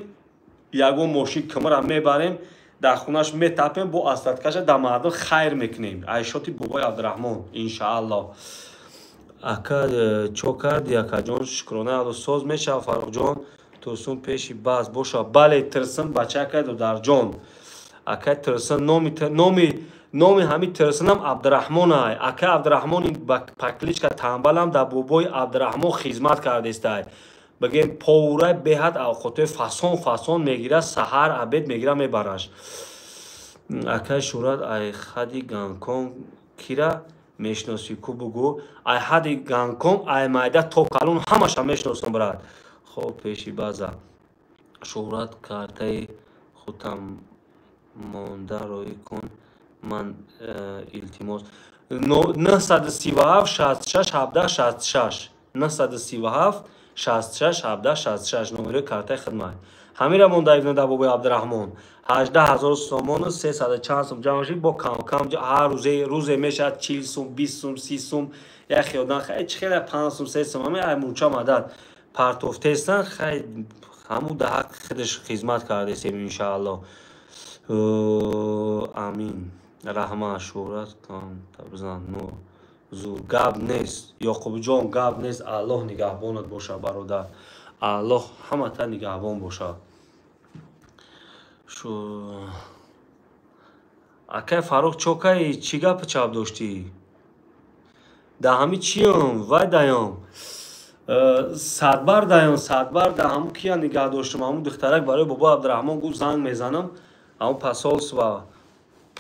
ягон мошин кимра мебарем, дар хонаш метапем, бо остаткаша дар мардум хайр мекунем, айшоти бобои Абдураҳмон, иншаалло. Ака, чо карди, акаҷон? Шукрона, Алло, соз мешава, Фаррухҷон. Турсун пеши бас боша. Бале, Турсун бачака додарҷон. Акай Турсун, номи ҳамин Турсунам Абдураҳмон ай. Акай Абдураҳмон ба кличка Тамбалам дар бобои Абдураҳмон хизмат кардестай. Бигем, повурай, беҳад авқотҳои фасон фасон мегира, саҳар, обед мегира, мебараш. Акай Шӯҳрат, ай хади Гонконг кира мешиносӣ, ку бугӯ? Ай ҳади Гонконг, ай майда то калон ҳамаша мешиносам, брат. Хоб, пеши база. Шӯҳрат, картаи худтам монда роӣ кун, ман илтимос. 937 66 17 66, 937 66 17 66 номерои картаи хидмат. Ҳамира монда дар бобои Абдураҳмон 18 000 сомону сесаду чанд сум ҷамъ шид, бо камкам ҳар рӯзе мешавад 40 сум, 20 сум, 30 сум. Як хиёдан хай чӣ хеле 5 сум, 3 сум ҳами ай мурча мадад партофтестан. Хай, ҳамун дар ҳаққи худаш хизмат кардесем, иншаалло. Амин, раҳмат. Шӯҳрат, бизан зур. Гап нест, Ёқубҷон, гап нест. Аллоҳ нигаҳбонат боша, бародар, Аллоҳ ҳамата нигаҳбон бошад. Акай Фаррух, чокай, чӣ гапи чап доштӣ? Да ҳами чиём, вай даём, садбар даём, садбар да ҳамун кия нигаҳ доштам, ҳамун духтарак барои бобо Абдураҳмон гуфт, занг мезанам, ҳамун посольство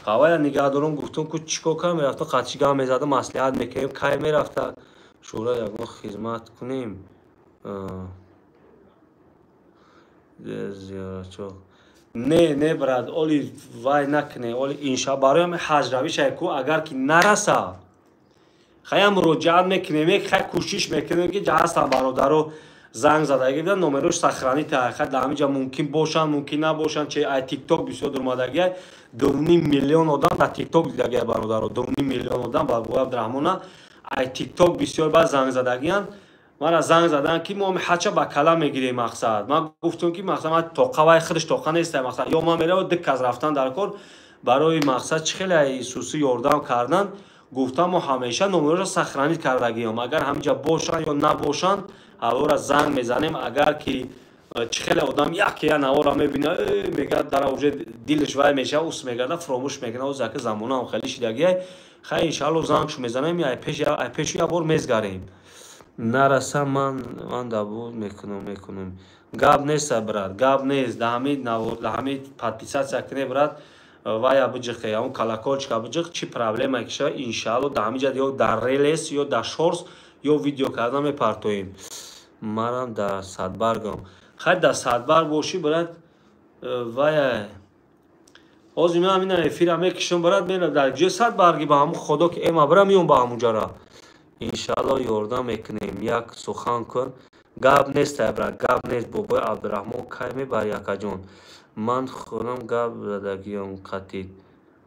ҳавая нигаҳ дорам. Гуфтам, ку чӣ кор кардам, мерафтам, қатчи гап мезадам, маслиҳат мекардем, кай мерафта. Шӯра, ягон хизмат кунем, зиёратчо? Не, не, брат, оли вай накуне, оли инша барои ҳами ҳаҷравишай ку, агар ки нараса, хая муроҷиат мекунем, хай кӯшиш мекунем, ки ҳастан бародаро, занг задаги бидан, номерош сохранить. Хай, дар ҳамин ҷа мумкин бошанд, мумкин набошанд. Че ай Тикток бисёр дурмадагиай, 2,5 миллион одам дар Тикток дидагиай, бародаро, 2,5 миллион одам ба бобои Абдураҳмона ай Тикток бисёр баъд занг задагиянд. Мара занг задан, ки мо ҳача ба кала мегирем. Мақсад, ман гуфтам, ки мақсад, ман тоқа, вай худаш тоқа неста. Мақсад, ё ман мерава, ду кас рафтан дар кор барои мақсад чӣ хеле исусӣ ёрдам кардан. Гуфтам, мо ҳамеша номероро сохранить кардагиём, агар ҳаминҷа бошанд ё набошанд, ҳавора занг мезанем. Агар ки чӣ хеле одам як я навора мебина, мегӯяд, дара уже дилаш вай мешава, ус мегарда, фуромӯш мекунад. Оз яки замонаам хеле шидагиай. Хай, иншаалло, зангшу мезанем, ай пешу як бор мезгарем. Нараса, ман дабуд мекунам. Гап нест, брат, гап нест. Да ҳамин подписаться куне, брат, вая биҷиқе, ҳамун колокольчика биҷиқ. Чӣ проблема ки шава, иншаалло, дар ҳамин ҷа ё дар релс, ё дар шортс, ё видео карда мепартоем. Марам дар Садбаргам. Хай, дар Садбарг бошӣ, брат, вая ҳозир ман ҳамина эфира мекишам, брат, мерам дар ҷои Садбарги, ба ҳамун худо ки эма бира, меём ба ҳамун ҷара, иншаалло, ёрдам мекунем. Як сухан кун. Гап нест, брат, гап нест. Бобои Абдураҳмон кай мебари, акаҷон? Ман худам гап задагиём қатид.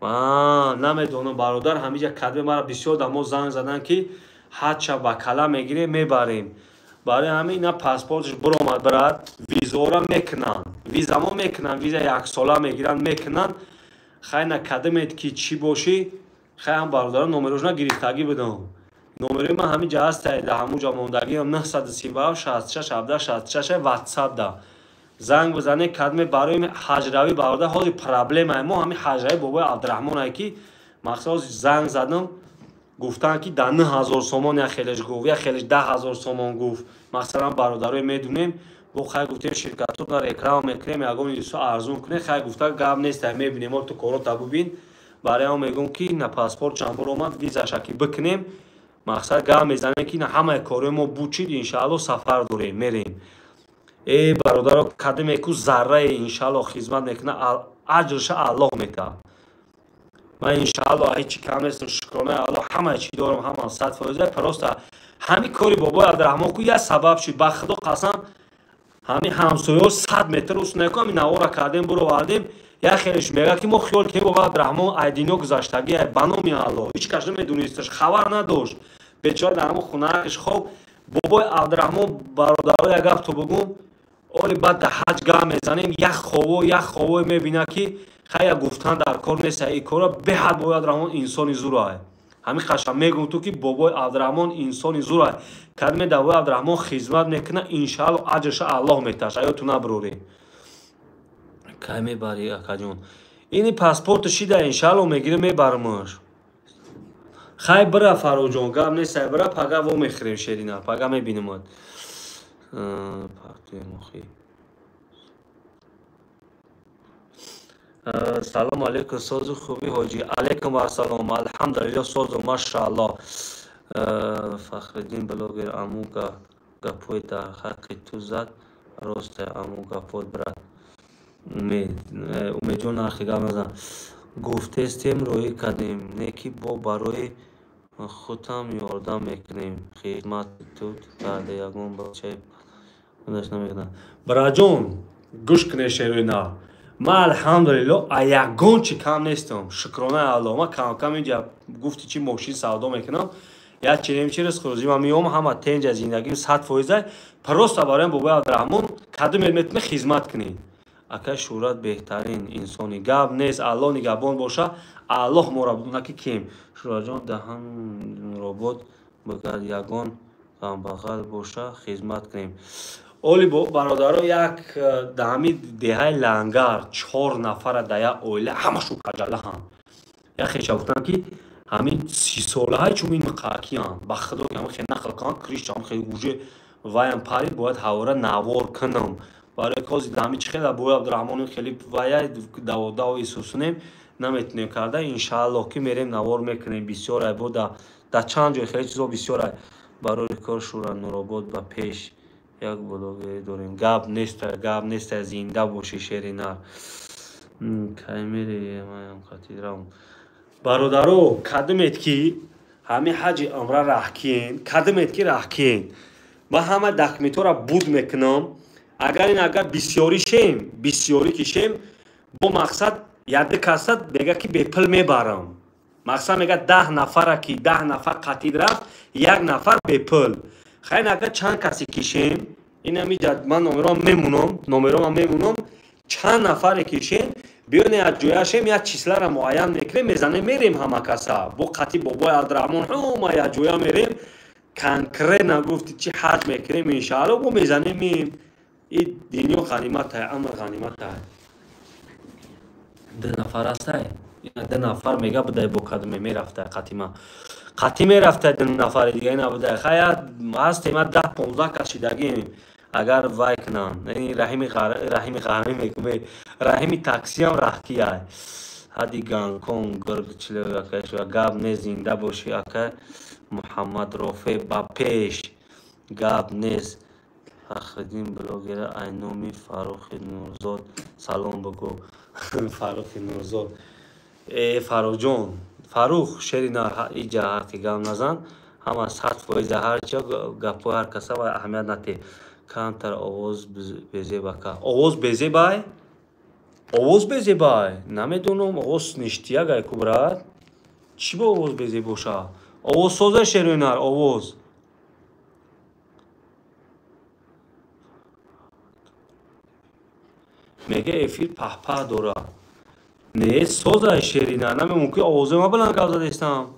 Намедонам бародар, ҳамиҷа кадме мара бисёр да мо занг задан ки ҳаҷша ба кала мегирем, мебарем. Барои ҳамин ина паспортш биромад, брат, визора мекунанд, визамо мекунанд, виза яксола мегиранд, мекунанд. Хай на кадмет ки чӣ бошӣ, хай ҳам бародарон номерошона гирифтагӣ будам. Номерои ман ҳамин ҷа ҳаста, да ҳамун ҷа мондагиам 937 66 17 66 ватсап да. Занг бизане кадме барои ҳаҷравӣ бародар, ҳозир проблемае мо ҳамин ҳаҷравӣ бобои Абдураҳмонае ки мақсад ҳозир занг задам, гуфтанд ки да 9000 сомон як хелеш гуфт, як хелеш 10000 сомон гуфт. Масалан бародарое медунем, бо хай гуфтем ширкатҳо реклама мекунем, ягон исо арзун кунем, хай гуфта гап нест, мебинем, ту корота бубин. Барои он мегӯм ки на паспорт чанд бор омад, визаша ки бикунем, мақсад гап мезанем ки на ҳамаи корои мо бучид, иншаалло сафар дорем, мерем. Э бародаро, кадаме ку заррае иншаалло хизмат мекуна, аҷрша Аллоҳ метаҳад. Ман иншаалло ҳеҷ кам нестам, шукронаи Аллоҳ, ҳамаи чӣ дорам, ҳама 100%. Просто ҳамин кори бобои Абдураҳмон ку як сабаб шуд, ба худо қасам, ҳамин ҳамсояҳо 100 метр ус наку ҳамин навора кардем, буровардем, як хелеш мега ки мо хиёл кунем бобои Абдураҳмон айдино гузаштагӣ, ба номи Аллоҳ ҳеҷ кас намедонисташ, хабар надошт. Бечора дар ҳамон хонааш хоб. Бобои Абдураҳмон бародаро, як гап ту бугум, оли баъд да ҳаҷ гап мезанем, як ховое мебина ки хая гуфтан дар кор нест, ин кора беҳад бобои Абдураҳмон инсони зурае. Ҳамин қаша мегӯм ту ки бобои Абдураҳмон инсони зурае. Кадме да бобои Абдураҳмон хизмат мекуна, иншаалло аҷрша Аллоҳ метаҳад, аё ту набурорӣ. Кай мебарӣ акаҷон? Ини паспорту шида иншаалло мегирем, мебарамаш. Хай бира Фарруҳҷон, гап нест, бира пага во мехӯрем шерина, пага мебинемад. Салом алейкум, созу хуби ҳоҷӣ. Алейкум вассалом, алҳамдулиллоҳ, созу машааллоҳ. Фахриддин блогер аму гапҳои дар ҳаққи ту зад росте, аму гапҳот брат. Умедҷон нархи гап назан. Гуфтестем роҳӣ кардем, не ки бо барои худам ёрдам мекунем. Хизмати ту карда ягон бачаи худаш намекунад. Браҷон, гӯш кунед шерои нав. Ман алҳамдулиллоҳ а ягон чӣ кам нестам. Шукронаи Аллоҳ. Ман кам-кам инҷа гуфти чӣ мошин савдо мекунам. Як чирем чирез хӯрӯзӣ ман меом, ҳама тенҷа зиндагим 100%. Просто барои бобои Абдураҳмон кадом метавонӣ хизмат кунӣ. Ака Шӯҳрат беҳтарин инсони. Гап нест, Аллоҳ нигаҳбон боша. Аллоҳ моро бидона ки кем. Шӯҳратҷон даҳан робот бигар ягон камбағал боша хизмат кунем. Оли бародаро, як дар ҳамин деҳаи Лангар 4 нафара дар як оила ҳамашон каҷалаҳанд. Як хеша гуфтанд ки ҳамин 30 солаҳай чун ин муқакиянд. Ба худо ки ҳамин хел нақл кунанд, кришта ҳамин хел уже ваям парид, бояд ҳавора навор кунам. Барои кози дар ҳамин чӣ хел бобои Абдураҳмон хеле вая даводаво исусунем наметунем карда. Иншааллоҳ ки мерем навор мекунем. Бисёр ай бо дар чанд ҷой хеле чизо бисёр ай. Барои кор Шӯра Нуробод ба пеш як блогерӣ дорем. Гап нест, гап нест, зинда бошӣ шери нар. Кай мерем қатирам. Бародаро, кадмет ки ҳамин ҳаҷи умра раҳкиен, кадмет ки раҳкиен. Ман ҳама документҳоро буд мекунам. Агар ин агар бисёрӣ шем, бисёрӣ кишем, бо мақсад яде касад мега ки бепул мебарам. Мақсад мега 10 нафара ки 10 нафар қатид рафт, як нафар бепул. Хайр агар чанд касе кишем, ин ҳамиҷа ман номером мемонам, номером мемонам, чанд нафаре кишем, биёне аз ҷояшем як числара муайян мекунем, мезанем мерем ҳама каса. Бо қати бобои Абдураҳмон ҳама як ҷоя мерем, конкретно гуфти чи ҳаҷ мекунем иншаалло, бо мезанем меем. И дунё ғаниматай, амр ғаниматай. 2 нафар ҳастай. 2 нафар мега будай бо кадме мерафтай қатима. Қатӣ мерафтай 2 нафари дига ина будай. Хая ҳастем 10-15 кас шидагием. Агар вай кунам, раҳими ғармӣ мекунем, раҳими таксиам раҳкияй. Ҳади Гонконг гург чиле акай шуа гап не, зинда бошӣ акай Муҳаммад Рофе ба пеш. Гап нест. Фахриддин блогера ай номи Фаррухи Нурзод салом бигӯ. Фаррухи Нурзод. Э Фаррухҷон, Фаррух шери нар иҷа ҳаққи гап назан. Ҳама 100% ҳар чиё гапҳои ҳар каса ва аҳамият натеҳ. Камтар овоз безеб ака. Овоз безебай? Овоз безебай? Намедонам, овоз ништияк ай ку, брат. Чӣ бо овоз безеб боша? Овоз соза, шерои нар, овоз. Мега эфир паҳпаҳ дора. Не, соза, шери нар. Намемумкин овози ма баланд гап задестам.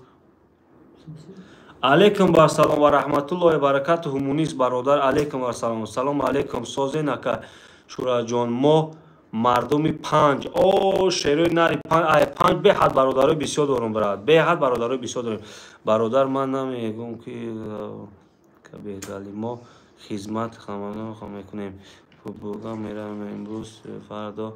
Алейкум вассалом ва раҳматуллоҳи баракатуҳу, Мунис бародар, алейкум вассалом. Салом алейкум, созен ака Шураҷон. Мо мардуми панҷ. О, шерои нари панҷ, ай панҷ беҳад бародарои бисёр дорум, брат. Беҳад бародарои бисёр дорем. Бародар, ман намегӯм ки беҳдали мо хизмат хаманоха мекунем. Футболга меравем имрӯз, фардо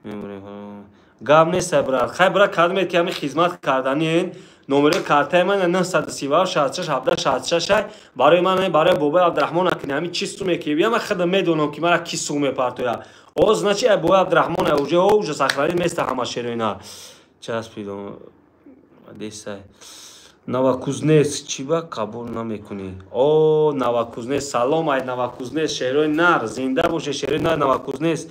мемурем. Гап нест, брат. Хай, брат, кадмед ки ҳами хизмат карданин. Номери картаи ман 937 66 17 66. Барои ман, барои бобои Абдурахмон акни ҳами чӣ суме ки бия, ман худам медонам ки мара ки сум мепартоя. О, значит, ай бобои Абдурахмон ай уже, о, уже сохранить место ҳама шерои нар. Часпидом. Десай. Новокузнец, чӣ ба қабул намекунӣ? О, Новокузнец, салом ай Новокузнец, шерои нар, зинда боше шерои нар Новокузнец.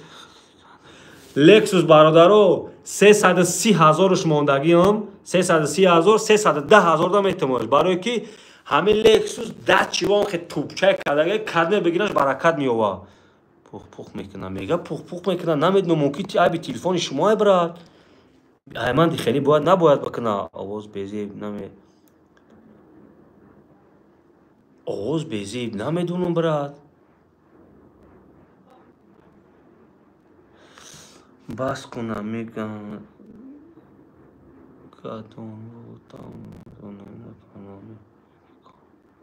Лексус бародаро, 330 ҳазорш мондагиам, 330 ҳазор, 310 ҳазор да метавонаш. Барои ки ҳамин Лексус да чивон хе тупчай кардага, кадме бигираш баракат меова. Пух-пух мекуна, мега пух-пух мекуна, намедонам, мумкин ти айби телефони шумо ай, брат. Ай ман хеле бояд набояд бикуна. Овоз безеб наме. Овоз безеб намедонам, брат. Бас кунам, мегам.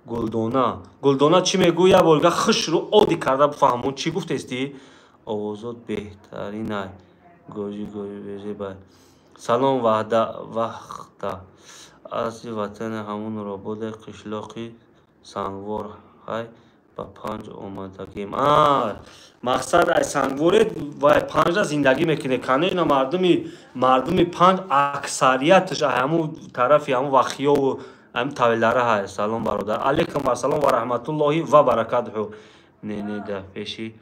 Гулдона. Гулдона чӣ мегӯй? Як борга хушрӯ оддӣ карда бифаҳмон. Чӣ гуфтестӣ? Овозот беҳтарин ай. Гӯжи гӯжи безебай. Салом ваҳда вахта. Асли ватани ҳамун Рободе қишлоқи Сангвор ҳай ба панҷ омадагим. Мақсад ай Сангворе ва панҷа зиндагӣ мекунед. Конечно, мардуми панҷ аксарияташ ай ҳамун тарафи ҳамун Вахиёву ҳамин тавилара ҳай. Салом бародар. Алейкум вассалом ва раҳматуллоҳи ва баракатуҳу. Не, не, дар пеши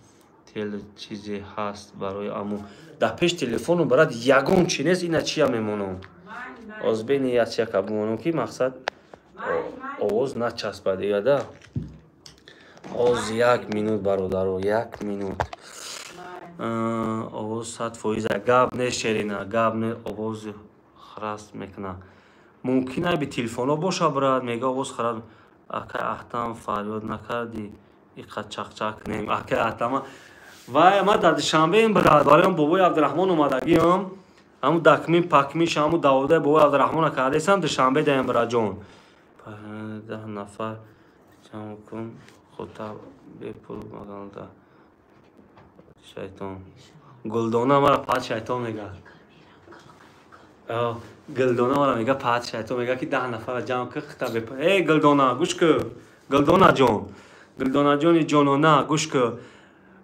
тел чизе ҳаст барои аму. Дар пеш телефону брат ягон чи нест, ина чия мемонам. Озбени як чия бимонам ки мақсад овоз начаспад дига да. Оз як минут бародаро, як минут. Овоз 100%. Гап нест, Шерина, гап не, овоз храст мекуна. Мумкин ай би телефоно боша, брат, мега овоз храст. Акай Ахтам фарёд накарди, иқа чақчақ кунем. Акай Ахтама. Вай, ма дар Душанбеем, брат, барои бобои Абдурахмон омадагиам. Ҳамун дакмин пакмиш, ҳамун даводаи бобои Абдурахмона кардесам, Душанбе даем, братҷон. 10 нафар ҷамъ кун, хута бепул магалда. Шайтон. Гулдона мара пад шайтон мега. Гулдона мара мега пад шайтон мега ки 10 нафара ҷамъ кун, хута бепул. Эй Гулдона, гӯш кун. Гулдона ҷон. Гулдона ҷони ҷонона, гӯш кун.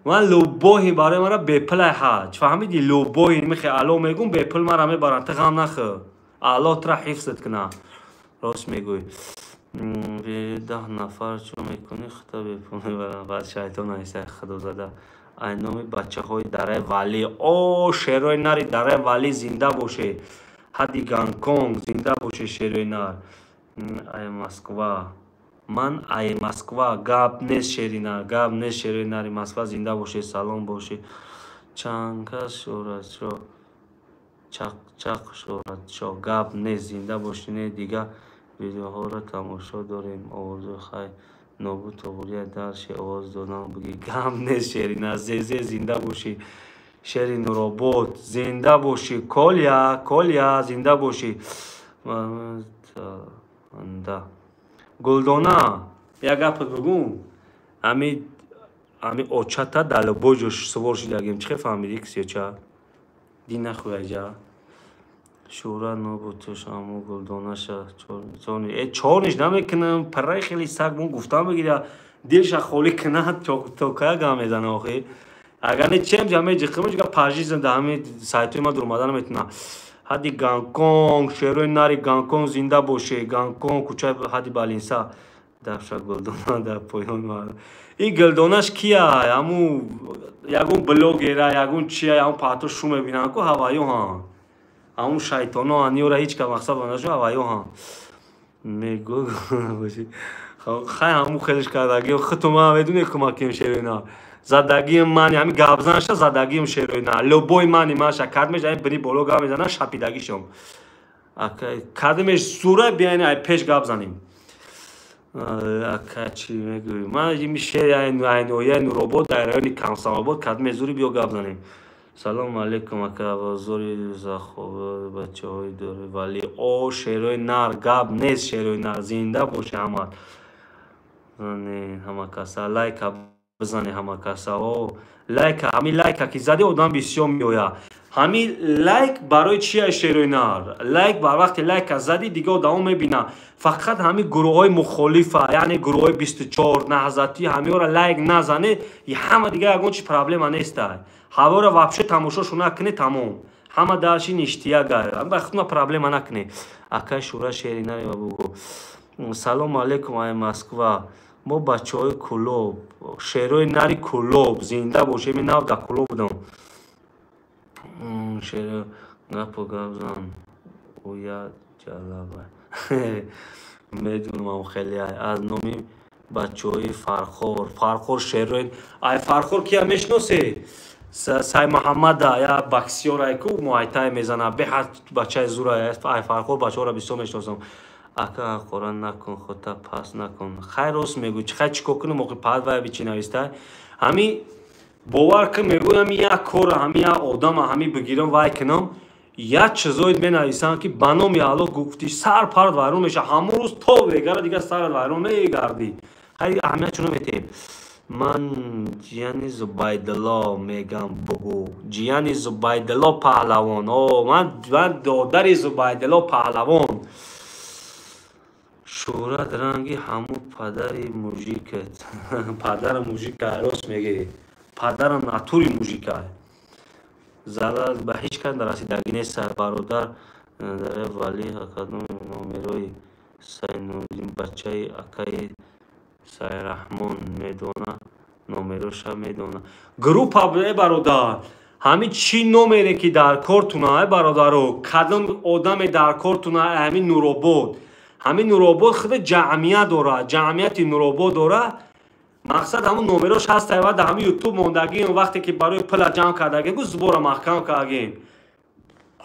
Ман лубоҳи барои мара бепулай ҳаҷ. Фаҳмидӣ? Лубоҳи михе ало мегум, бепул мара мебаранд, ту ғам нахӯр. Аллоҳ тура ҳифзат куна. Рост мегӯй. 10 нафар чо мекунӣ, хута бепул мебаранд. Баъд шайтон айса худозада. Ай номи бачаҳои дараи Валӣ. О, шерои нари дараи Валӣ зинда боше. Ҳадди Гонконг зинда боше шерои нар. Ай Москва. Ман ай Москва. Гап нест, шерина. Гап нест, шерои нари Москва зинда боше. Салом боше. Чанд кас шӯҳратшо. Чақ-чақ шӯҳратшо. Гап нест, зинда бошӣ. Не, дига видеоҳоро тамошо дорем. Овози хай нобуд тоғурия дарши овоз додам буги. Гап нест, шерина. Зезе зинда бошӣ. Шери Нуробод зинда бошӣ. Коля, Коля зинда бошӣ. Да. Гулдона, як гапат бигӯм. Ами очата дар лубой ҷош сувор шидагим. Чӣ хел фаҳмидӣ кисёча? Ди нахӯяҷа. Шӯҳрат нобуд шаму Гулдонаша. Чорниш намекунам. Параи хеле саг мон гуфтам бигира. Дилша холӣ кунад, то кая гам мезана охи. Агар не чем ҷа меҷиқимш га пажизм дар ҳамин сайтҳои ма дуромада наметавонам. Ҳадди Гонконг, шерои нари Гонконг зинда боше. Гонконг, кӯчаи ҳадди Балинса. Дафша гулдона дар поён. И гулдонаш кия? Ҳаму ягон блогера, ягон чия, ягон паҳто шу мебинанд ку ҳаваё ҳан. Ҳамун шайтоно ҳан, ёра ҳеҷ ка мақсад нашу ҳаваё ҳан. Мегӯ боши. Хай ҳамун хелиш кардаги, худту ман медунӣ кӯмаким шероина. Задагиим мани, ҳамин гапзанша задагиим шероина. Любой мани маша кадмеш ай бини боло гап мезанам, шапидагишом. Кадмеш сура биёин ай пеш гап занем. Ака чӣ мегӯӣ? Ман ими шери айнояи Нуробод дар райони Камсамобод кадме зури биё гап занем. Салом алейкум ака, бозори захоб бачаҳои дори вали. О, шерои нар, гап нест шерои нар, зинда боши ҳама. Зане ҳама каса лайка бизане ҳама каса. О, лайка, ҳамин лайка ки зади одам бисёр меояд. Ҳамин лайк барои чия шерои нар? Лайк бар вақти лайка зади дига одамо мебинанд. Фақат ҳамин гурӯҳҳои мухолифа, яъне гурӯҳҳои 24, наҳзатӣ, ҳамиёра лайк назане, ҳама дига ягон чи проблема нестай. Ҳавора вообще тамошошо накунӣ, тамом. Ҳама дарши ништия гай. Ба худма проблема накунӣ. Акай Шура шери нари ва бугӯ. Салом алейкум ай Москва. Мо бачаҳои Кӯлоб, шерои нари Кӯлоб, зинда бошем, ин нав дар Кӯлоб будам. Шеро гапо гап зан. Оя ҷалаба. Медунам хеле аз номи бачаҳои Фархор. Фархор шерои ай Фархор кия мешносе? Сай Муҳаммада я боксёр ай ку муайтай мезана. Беҳад бачаи зура ай Фархор бачаҳоро бисёр мешносам. Ака ҳақорат накун, худта пас накун. Хай рост мегӯй, хай чӣ кор кунам охи паҳат вай бичи нависта. Ҳами бовар кун мегӯй ҳами як кора, ҳами як одама, ҳами бигирам вай кунам. Як чизоид менависам ки ба номи Аллоҳ гуфтӣ сар пард вайрон меша. Ҳамон рӯз то вегара дигар сарат вайрон мегардӣ. Хай аҳамият чуно метиҳем. Ман ҷияни Зубайдулло мегам бугӯ. Ҷияни Зубайдулло паҳлавон. О, ман додари Зубайдулло паҳлавон. Шӯҳрат ранги ҳамун падари мужикат. Падари мужика рост мегӯӣ. Падарам натури мужика. Залал ба ҳеҷ кас нарасидагӣ нест бародар. Дар вали акадом номерои Сайнуриддин бачаи акаи Сайраҳмон медона, номероша медона. Группа э бародар, ҳамин чӣ номере ки дар кортуна э бародаро, кадом одаме дар кортуна ҳамин Нуробод. Ҳамин Нуробод худ ҷамъият дорад, ҷамъияти Нуробод дорад. Мақсад ҳамун номерош ҳаст, ва дар ҳамин ютуб мондагием, вақте ки барои пула ҷамъ кардагем, гу зубора маҳкам кардагем.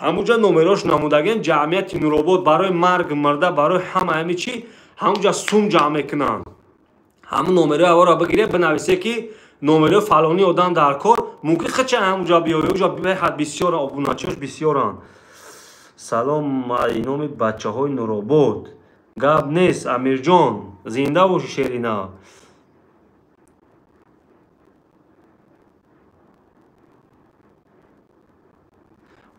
Ҳамунҷа номерош намудагем, ҷамъияти Нуробод барои марг мурда, барои ҳама ҳамин чӣ, ҳамунҷа сум ҷамъ мекунанд. Ҳамун номерои аввалро бигире, бинависе ки номерои фалони одам дар кор, мумкин худча ҳамунҷа биёяд, унҷа беҳад бисёр обуначиёш бисёранд. Салом номи бачаҳои Нуробод. Гап нест, Амирҷон, зинда боши шерина.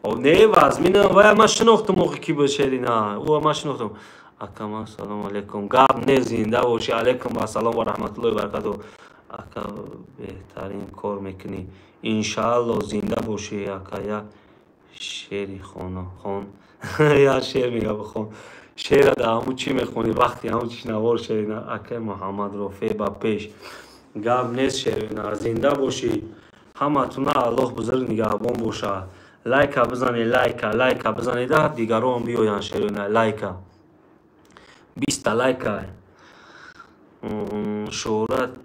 Не, вазмина, вай ман шинохтам охи ки буд шерина. Ӯ ман шинохтам. Акама, салом алейкум. Гап нест, зинда боши. Алейкум ассалом ва раҳматуллоҳи ва баракатуҳ. Ака, беҳтарин кор мекунӣ. Иншаалло зинда бошӣ, ака. Я шери хона хон. Я шер мега бихон. Шера дар ҳамун чӣ мехонӣ? Вақти ҳамун чӣ навор шерина. Акаи Муҳаммад Рофеъ ба пеш. Гап нест шерина, зинда бошӣ. Ҳаматуна Аллоҳ бузург нигаҳбон бошад. Лайка бизанед, лайка, лайка бизанед, дигарон биёянд шерина, лайка. 20 лайка. Шӯҳрат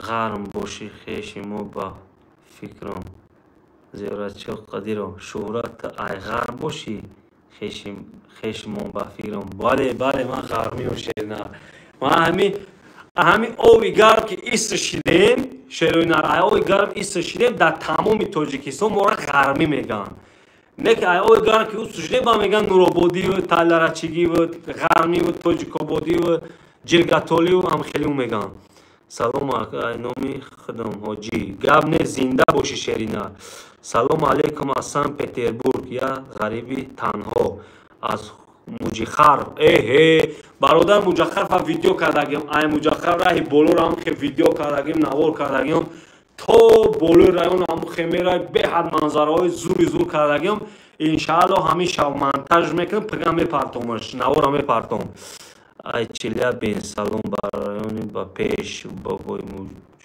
ғарм бошӣ хеши мо ба фикрам. Зиёратчиё Қадиров. Шӯҳрат ай ғарм бошӣ хешмон ба фикрам. Бале, бале, ман ғармиём шерина. Ман ҳамин оби гарм ки иср шидем, шерои нар, ай оби гарм иср шидем, дар тамоми Тоҷикистон моро ғармӣ мегӯянд. Не ки ай оби гарм ки иср шидем, ба мегӯянд Нурободиву, Талларачигиву, ғармиву, Тоҷикободиву, Ҷиргатоливу, ҳам хеле мегӯянд. Салом ай номи худам ҳоҷӣ. Гап нест, зинда бошӣ шерина. Салом алейкум аз Санкт-Петербург, я ғариби танҳо аз Муҷихаров. Эҳе, бародар Муҷахаров видео кардагим. Ай Муҷахаров раҳи болоро ҳам хе видео кардагим, навор кардагим. То болои район ҳам хе мерай, беҳад манзараҳои зури зур кардагим. Иншаалло ҳамин шаб монтаж мекунам, пага мепартомаш, навора мепартом. Ай Челябинск, салом ба райони ба пеш бобои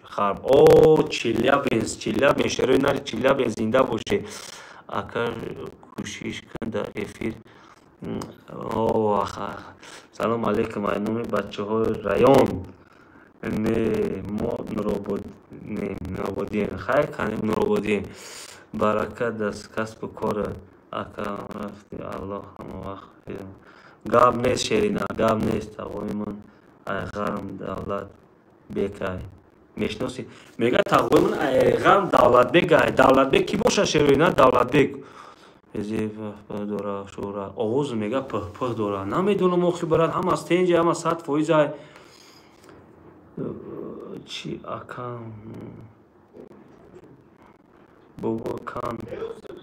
Харб. О, Челябинск, Челябинск, шерои нари Челябинск, зинда боше. Ака кӯшиш кун дар эфир. О, салом алейкум, ай номи бачаҳои район. Не, мо Нурободием. Хайр, канем Нурободием. Баракат дар касбу кор. Ака рафти Аллоҳ ҳама вақт. Гап нест, Шерина, гап нест. Тағои ман Айғарм Давлат Бекай. Мешносӣ? Мега тағои ман Айғарм Давлатбек ай. Давлатбек кӣ боша, Шерина? Давлатбек. Дора шура. Овоз мега пӯҳ-пӯҳ дора. Намедонам охи барад, ҳама стенҷи, ҳама 100% ай. Чи акам? Бобо кан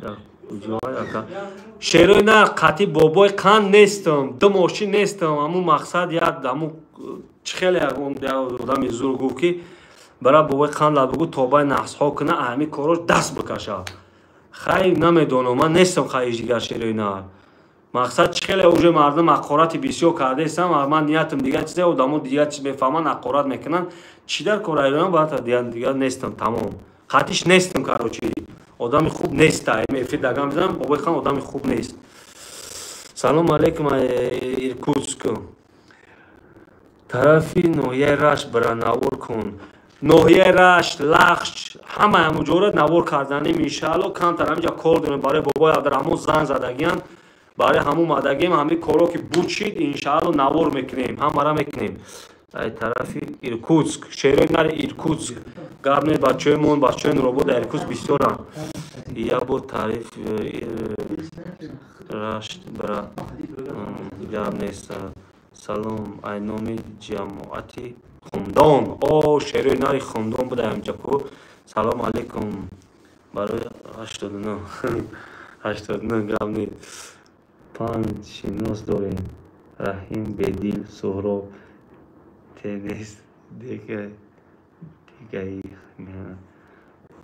дар куҷоай ака? Шерои на қатъи бобои қанд нестам, ду мошин нестам. Ҳамун мақсад як ҳамун чӣ хеле одами зур гуфт ки бара бобои қанд ла бигӯ тобаи наҳсҳо куна, ҳамин корҳош даст бикаша. Хай намедонам, ман нестам хай дигар шерои на. Мақсад чӣ хеле уже мардум ҳақорати бисёр кардаистам, ман ниятам дигар чизе, одамо дигар чиз мефаҳманд, ҳақорат мекунанд. Чӣ дар кор айронам баъд дигар нестам, тамом. Қатъиш нестам, короче. Одами хуб нест, эфир дагам мезанам, бобои хан одами хуб нест. Салом алейкум, Иркутск. Тарафи ноҳияи Рашт бара навор кун. Ноҳияи Рашт, Лахш, ҳама ҳамуҷора навор карданем иншаалло. Камтар ҳаминҷа кор дорем, барои бобои Абдураҳмон занг задагиян. Барои ҳамун омадагием, ҳамин корҳо ки буд шид, иншаалло навор мекунем, ҳамара мекунем. Ай тарафи Иркутск, шерои нари Иркутск. Гап не, бачаҳои мон, бачаҳои Нуробод дар Иркутск бисёранд. Я бо тариф Рашт бара гап нест. Салом, ай номи ҷамоати Хумдон. О, шерои нари Хумдон буда ҳаминҷа ку. Салом алейкум. Барои 89. 89 гап не. Панҷ шинос дорем. Раҳим, Бедил, Суҳроб, Тенес, Дегаи,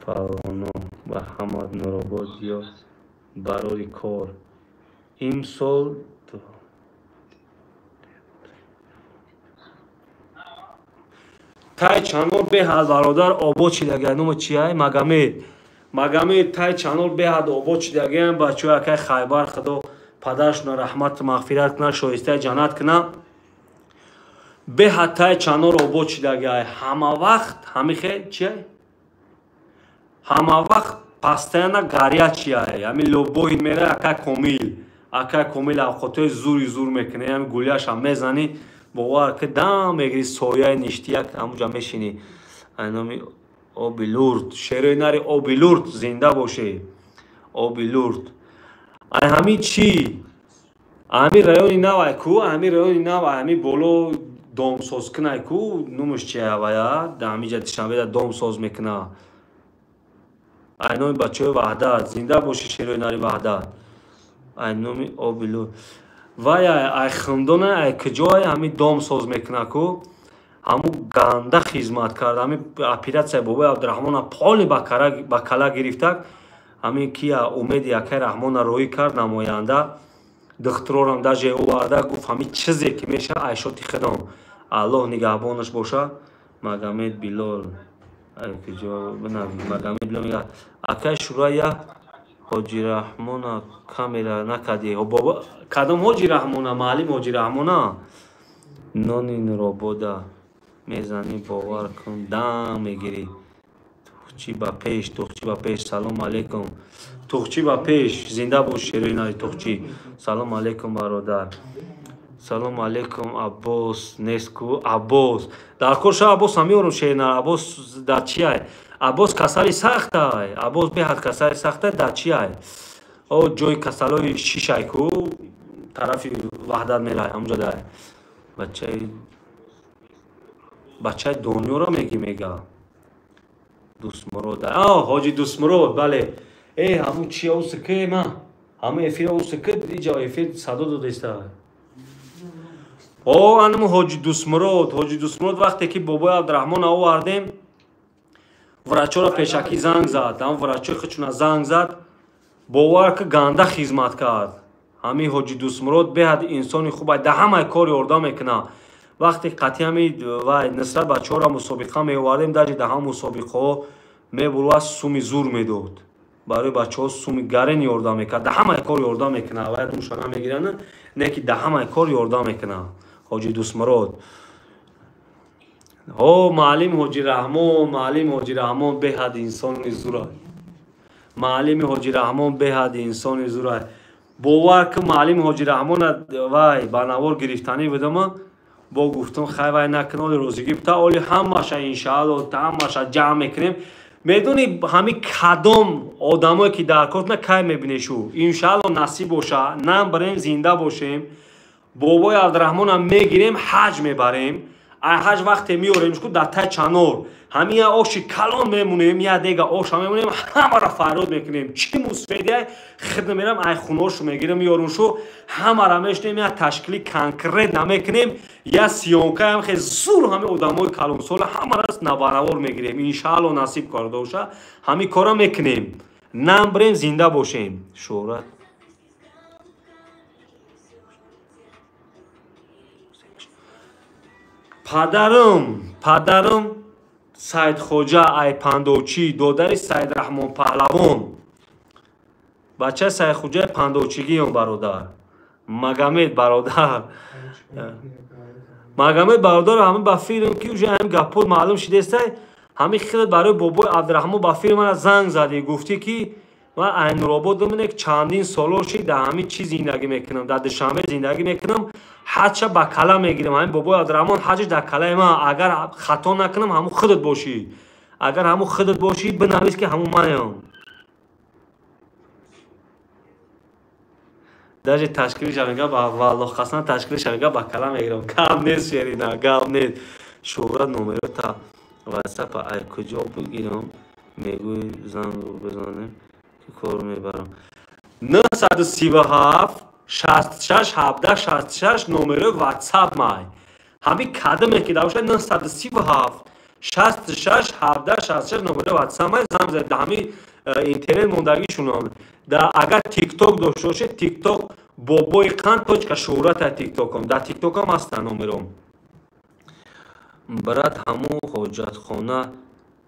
Палоно, ба ҳамад Нуробод ё барори кор. Имсол тай чанор беҳад бародар обод шидагай. Номо чиай? Магомед. Магомед тай чанор беҳад обод шидагай. Бачаҳои акай Хайбар, Худо падарашона раҳмат мағфират кунад, шоистаи ҷаннат кунад. Беҳад тай чанор обод шидагай. Ҳама вақт ҳамихе чиай? Ҳама вақт постоянно горячий. Ҳамин лобои мера акай Комил. Акай Комил авқотҳои зури зур мекунад. Ҳамин гулияшам мезанӣ, бовар ки дам мегирӣ, сояи ништияк ҳамунҷа мешинӣ. Ай номи оби лурд, шерои нари оби лурд, зинда боше. Оби лурд. Ай ҳамин чӣ? Ҳамин райони нав ай ку, ҳамин райони нав, ҳамин боло домсоз кунай ку, номаш чи авая? Дар ҳаминҷа Душанбеда домсоз мекуна. Ай номи бачаҳои Ваҳдат, зинда боши шерои нари Ваҳдат. Ай номи оби лурд. Вай ай Хумдона, ай куҷое ҳамин домсоз мекуна ку? Ҳамун ганда хизмат кард. Ҳамин оператсияи бобои Абдураҳмона поли ба кала гирифтак. Ҳамин кия Умеди акай Раҳмона роҳӣ кард намоянда. Духтурорам даже оварда гуфт ҳамин чизе ки мешавад айшоти худам. Аллоҳ нигаҳбонаш боша. Магомед Билол. Ай куҷо бинавӣ? Магомед Билол мегӯяд акай Шурая Ҳоҷи Раҳмона камера накардӣ. Бобо кадом Ҳоҷи Раҳмона? Маълим Ҳоҷи Раҳмона? Нони Нуробода мезанӣ, бовар кун, дам мегирӣ. Тухчи ба пеш, тухчи ба пеш. Салом алейкум. Тухчи ба пеш, зинда бош шерои нари тухчи. Салом алейкум бародар. Салом алейкум Аббос нест ку? Аббос. Дар кор ша Аббос ҳам меорам шеринар. Аббос дар чи ай? Аббос касали сахтай. Аббос беҳад касали сахтай дар чи ай? О ҷои касалои шиш ай ку, тарафи Ваҳдат мерай, ҳамунҷа дай. Бачаи Донёро меги мега. Дустмурод. А, Ҳоҷи Дустмурод, бале. Э, ҳамун чи уск ма? Ҳамун эфир уск, иҷа эфир садо додаиста. О, анаму Ҳоҷи Дустмурод, Ҳоҷи Дустмурод вақте ки бобои Абдураҳмон овардем, врачоро пешакӣ занг зад. Ҳамун врачои худшуна занг зад. Бовар ки ганда хизмат кард. Ҳамин Ҳоҷи Дустмурод беҳад инсони хуб, дар ҳамаи кор ёрдам мекунад. Вақте қатъи ҳами вай Нусрат бачаҳоро мусобиқа меовардем, даже дар ҳам мусобиқаҳо мебурва суми зур медод. Барои бачаҳо суми гарен ёрдам мекард. Дар ҳамаи кор ёрдам мекунад. Вай думша намегиранд, не ки дар ҳамаи кор ёрдам мекунад. Ҳоҷи Дӯстмурод. Ҳо, маълим Ҳоҷи Раҳмон, маълим Ҳоҷи Раҳмон беҳад инсони зурай. Маълими Ҳоҷи Раҳмон беҳад инсони зурай. Бовар кун, маълими Ҳоҷи Раҳмона вай ба навор гирифтанӣ будама, бо гуфтум хай вай накун, оли розигӣ бита, оли ҳамаша иншаалло ҳамаша ҷамъ мекунем. Медони ҳами кадом одамое ки дар кор на кай мебинешу. Иншаалло насиб боша, нам барем зинда бошем. Бобои Абдураҳмонам мегирем, ҳаҷ мебарем. Ай ҳаҷ вақте меорем ку дар тай чанор. Ҳами я оши калон мемонем, я дега оша мемонем, ҳамаро фарёд мекунем. Чӣ мусфедия хид мерам, ай хуношу мегирем, меорумшу, ҳамаро мешнем, я ташкили конкрет намекунем, я съёмкаам хе зур ҳами одамои калонсола ҳамаро набаравор мегирем. Иншаалло насиб карда боша, ҳами кора мекунем. Нам бирем зинда бошем. Шӯҳрат падарам Сайдхоҷа Айпандовчӣ, додари Сайдраҳмон Паҳлавон. Бачаи Сайдхоҷаи Пандовчигиён бародар. Магомед бародар. Магомед бародар ҳама ба филм ки уже ҳамин гапҳо маълум шидестай, ҳамин хеле барои бобои Абдураҳмон ба филм мана занг задӣ, гуфтӣ ки ман Айнуробод думинек чандин соло шид дар ҳамин чиз зиндагӣ мекунам, дар Душанбе зиндагӣ мекунам, ҳаҷша ба кала мегирам. Ҳамин бобои Абдураҳмон ҳаҷш дар калаи ман, агар хато накунам ҳамун худат бошӣ. Агар ҳамун худат бошӣ, бинавис ки ҳамун маям. Даже ташкилиша мега ба валлоҳ қасам ташкилиша мега ба кала мегирам. Гап нест Шерина, гап нест. Шӯҳрат номерота ватсапа ай куҷо бигирам? Мегӯй занг бизанем ки кор мебарам. 937 66 17 66 номерои ватсап май. Ҳамин кадаме ки дар бошад 937 66 17 66 номерои ватсап май, занг бизанед. Дар ҳамин интернет мондагишунам. Агар тикток дошта бошед, тикток бобои қанд точка шӯҳрат ай тиктокам. Дар тиктокам ҳастанд номером. Брат ҳамун ҳоҷатхона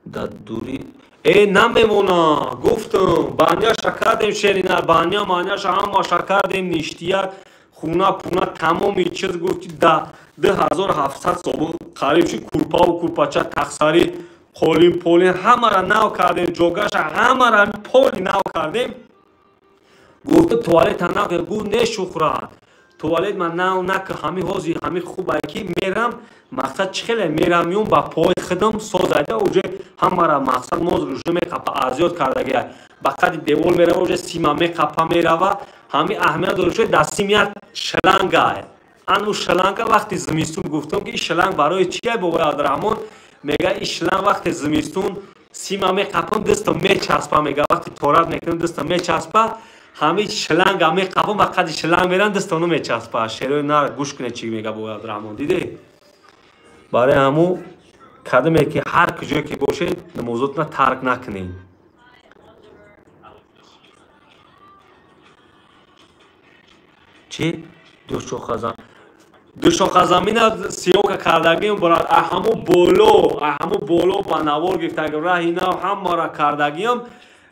дар дури намемона, гуфтам баняша кардем Шерина, баня маняша ҳамаша кардем, ништияк, хуна пуна тамоми чиз гуфти да 2700 сомон қариб ши курпаву курпача тахсари қолин полин ҳамара нав кардем, ҷогаша ҳамара поли нав кардем. Гуфта туалета нав кардем, гуфт не Шӯҳрат, туалет ман нав накар, ҳами ҳозир ҳами хубае ки мерам, мақсад чӣ хеле мерам миём ба пои худам созайда, уже ҳамара мақсад моз уже меқапа азёд кардагия. Ба қади девол мерава, уже сима меқапа мерава. Ҳами аҳамият дорад, ки дар сим як шлангае. Ану шланга вақти зимистон гуфтам ки ин шланг барои чие бобои Абдураҳмон? Мега ин шланг вақти зимистон сима меқапам, дастам мечаспа, мега вақти торат мекунам дастам мечаспа. Ҳамин шланга меқапам, ба қади шланг мерам дастам намечаспа. Шерои нар гӯш кунед чӣ мега бобои Абдураҳмон, дидед? Барои ҳамун кадаме ки ҳар куҷое ки бошед намозотона тарк накунед. Чӣ? Душохазамина съёмка кардагим брат, ҳамун боло ба навор гирифтагим, раҳи нав ҳамаро кардагим.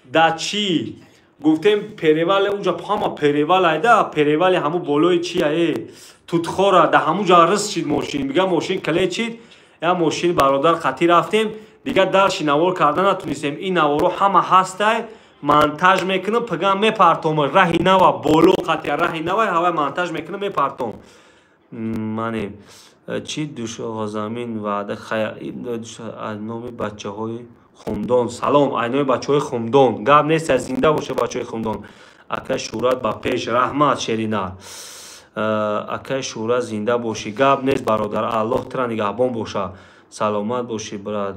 Да чӣ? Гуфтем перевале, унҷа ҳама перевал айда, перевали ҳамун болои чи ае? Тутхора, да ҳамун ҷа рис шид мошин, мига мошин кле чид, я мошин бародар қатӣ рафтем, дига дарши навор карда натунистем. Ин наворо ҳама ҳастай, монтаж мекунам, пага мепартом, раҳи нава боло қатия, раҳи нава ҳавай монтаж мекунам, мепартом. Мане чи Душохазамин ваъда хая номи бачаҳои Хумдон. Салом, ай номи бачаҳои Хумдон. Гап нест, аз зинда боша бачаҳои Хумдон. Акай Шӯҳрат ба пеш, раҳмат Шерина. Акай Шӯҳрат зинда бошӣ. Гап нест бародар, Аллоҳ тура нигаҳбон боша. Саломат бошӣ брат.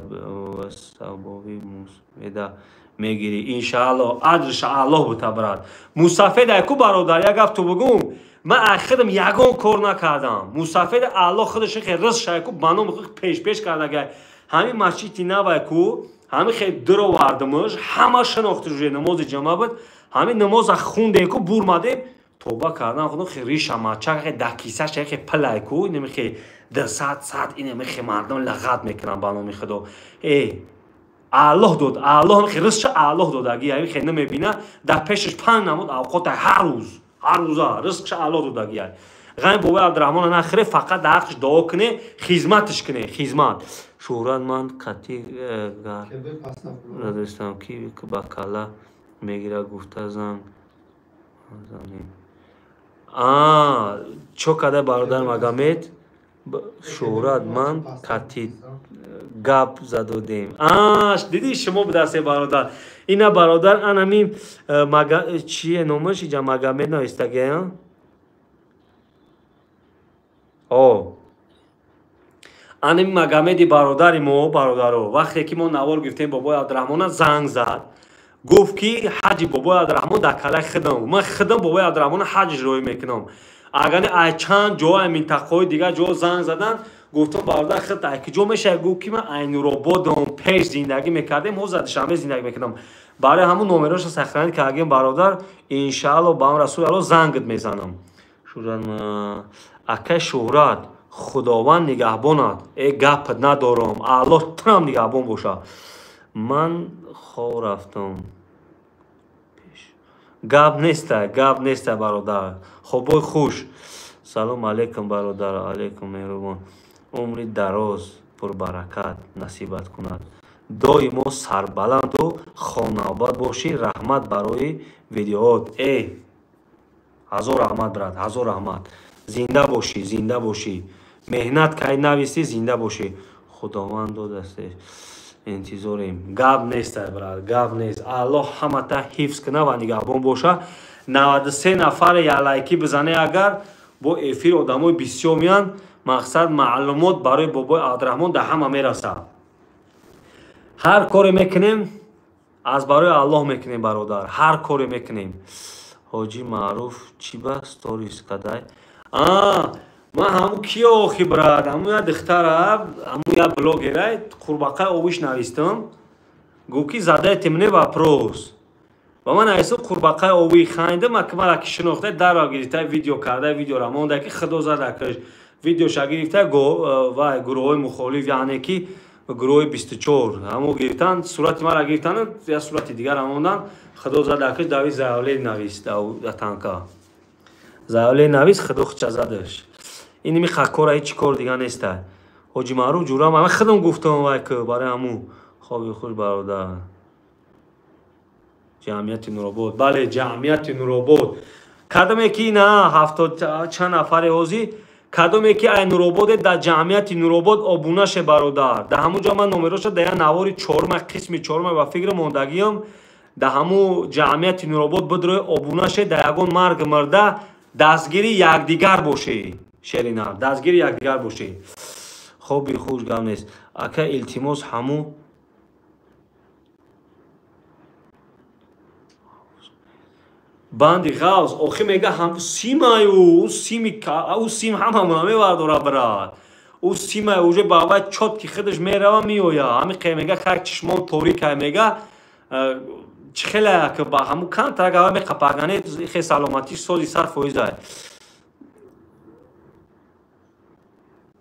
Сабови мусафеда мегирӣ иншааллоҳ, аҷрша Аллоҳ бута брат. Мусафед ай ку бародар, як гап ту бугум. Ман ай худам ягон кор накардам. Мусафед Аллоҳ худаш хе ризқ шай ку ба номи худ пеш-пеш кардагай. Ҳамин масҷиди навай ку, ҳамин хе дуровардимаш, ҳама шинохти уже намози ҷамъа буд. Ҳамин намоза хундем ку бурмадем, тоба кардан худам хе риша мачак хе дар кисаш хе пилай ку, инами хе 200 сад ина мехе мардум лағат мекунанд ба номи Худо. Э Аллоҳ дод, Аллоҳ мехе ризқша Аллоҳ додаги, ай мехе намебина, дар пешаш 5 намуд авқот ҳар рӯз, ҳар рӯза ризқша Аллоҳ додаги. Ғами бобои Абдураҳмона нахӯре, фақат дар ҳаққаш дуо куне, хизматаш куне, хизмат. Шӯҳрат ман қатъи гар надостам, ки ба калла мегира гуфта занг занем. Чо када бародар Магомед? Шӯҳрат ман қатъи гап задодем. Диди шумо будасе бародар. Ина бародар анами чие номаш иҷа Магомед навистагия? О. Анами Магомеди бародари мо, бародаро, вақте ки мо навор гирифтем бобои Абдураҳмона занг зад. Гуфт ки ҳаҷи бобои Абдураҳмон дар калаи худам. Ман худам бобои Абдураҳмона ҳаҷ иҷроӣ мекунам. Агар ай чанд ҷо, ай минтақаҳои дигар ҷо занг задан, гуфтам бародар худ ай куҷо мешавад? Гуфт ки ман ай Нурободам, пеш зиндагӣ мекардем, ҳозир Душанбе зиндагӣ мекунам. Барои ҳамун номероша сохранить кардем бародар, иншаалло ба ам расули Аллоҳ зангат мезанам. Шӯҳрат акай Шӯҳрат, Худованд нигаҳбонад. Э гап надорам, Аллоҳ турам нигаҳбон боша. Ман хоб рафтам. Гап неста, гап неста бародар. Хобои хуш. Салом алейкум бародар, алейкум меҳрубон. Умри дароз, пурбаракат насибат кунад. Доимо сарбаланду хонавбат бошӣ. Раҳмат барои видеоот. Э ҳазор раҳмат брат, ҳазор раҳмат. Зинда бошӣ, зинда бошӣ. Меҳнат кай нависӣ, зинда бошӣ. Худованд додаст. Интизорем. Гап нест, брат, гап нест. Аллоҳ ҳамата ҳифз кунад ва нигаҳбон боша. 93 нафаре ялайкӣ бизане, агар бо эфир одамои бисёр меянд, мақсад маълумот барои бобои Абдураҳмон дар ҳама мерасад. Ҳар коре мекунем аз барои Аллоҳ мекунем бародар, ҳар коре мекунем. Ҳоҷи Маъруф чӣ ба сторис кадай? Ман ҳаму киё охи брат, ҳаму я духтара, ҳаму я блогера, қурбақаи овиш навистам. Гуфт ки задайте мне вопрос. Ва ман навистам қурбақаи ови хандам, аки мара ки шинохта, дарро гирифта, видео карда, видеора монда ки худо зада каш. Видеоша гирифта, ва гурӯҳҳои мухолиф, яъне ки гурӯҳи 24, ҳаму гирифтан, сурати мара гирифтан, я сурати дигара мондан, худо зада каш, дави заявление навист дар танка. Заявление навист, худо худша задаш. Ин ми хакора ҳеҷ кор дига неста. Ҳоҷи Маъруф ҷурам, ман худам гуфтам вай ки барои ҳаму хоби хуш бародар. Ҷамъияти Нуробод. Бале, ҷамъияти Нуробод. Кадоме ки на 70 чанд нафаре ҳозир, кадоме ки ай Нурободе дар ҷамъияти Нуробод обуна ше бародар. Дар ҳамун ҷо ман номероша дар як навори чорма, қисми чорма ба фикр мондагиам, дар ҳамун ҷамъияти Нуробод бидрои обуна ше, дар ягон марг мурда дастгири якдигар бошӣ. Шерина, дастгири якдигар бошӣ. Хоби хуш гап нест. Ака илтимос ҳаму банди ғавз охи мега ҳам симаю, ӯ сими ӯ сим ҳамамона мевардора брат. Ӯ симай уже ба вай чот ки худаш мерава меоя. Ҳами қе мега хак чишмон торикай мега чӣ хеле ки ба ҳаму камтар гава меқапагане хе саломатиш сози 100% ай.